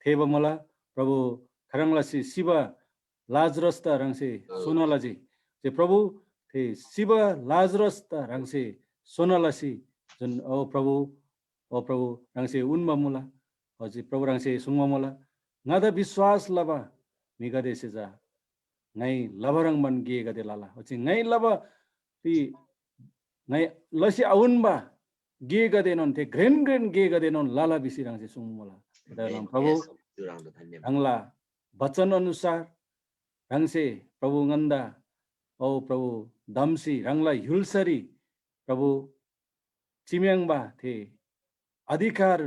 थेःबा मुला। प्रभु खाह्रङ् लसी सिबा लाजरसदा ह्राङसे सोना लजी। जे प्रभु थे सिबा लाजरसदा ह्राङसे सोना लसी जुन ओ प्रभु ओ प्रभु ह्राङसे उन्‍बा मुला। ओच्‍छे प्रभु ह्राङसे सुङ्बा मुला, ङादा विश्‍वास लबा म्‍हिगदेसे चा ङाइ लबा ह्रङ्‌बान गेगदे लला। ओच्‍छे ङाइ लबा ती ङाइ लसी आउन्‍बा गेगदेएनोन थे घ्रेन घ्रेन गेगदेएनोन लला भिसी ह्राङसे सुङ्बा मुला। थेतबासेलमा प्रभु ह्राङला वचन अनुसार ह्राङसे प्रभु ङन्‍दा ओ प्रभु धम्‍सी ह्राङला य्‍हुल्‍सारी प्रभु चिम्‍याङ्बा थे अधिकार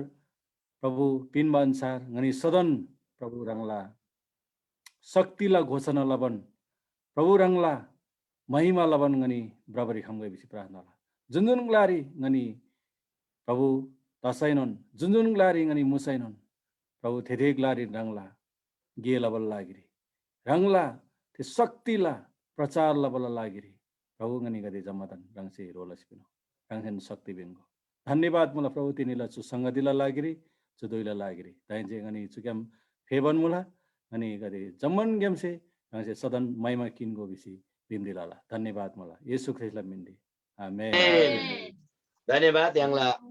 प्रभु पिन्‍बा अन्‍छार ङनी सदन प्रभु ह्राङला शक्तिला घोषणा लबान प्रभु ह्राङला महिमा लबान ङनी भ्रबारी खम्‍गै भिसी प्रार्थना लला। जुन जुन ग्‍लारी ङनी प्रभु तसैनोन जुन जुन ग्‍लारी ङनी मुसैनोन प्रभु थेथे ग्‍लारी ह्राङला गे लबाला लागिरी ह्राङला थे शक्तिला प्रचार लबाला लागिरी प्रभु ङनीगदे जम्‍मादान ह्राङसे ह्रो लसी पिन्‍गो। ह्राङसेन शक्ति पिन्‍गो। धन्‍यवाद मुला प्रभु तिनीला चु संगतिला लागिरी चु धुइला लागिरी। दाहेन्‍से ङनी चुग्‍याम फेबान मुला ङनीगदे जम्‍मानग्‍यामसे ह्राङसे सदन महिमा किन्‍गो भिसी बिन्‍ती लला। धन्‍यवाद मुला येशू ख्रीष्‍टला मिनरी। आमेन। धन्यवाद य्‍हाङला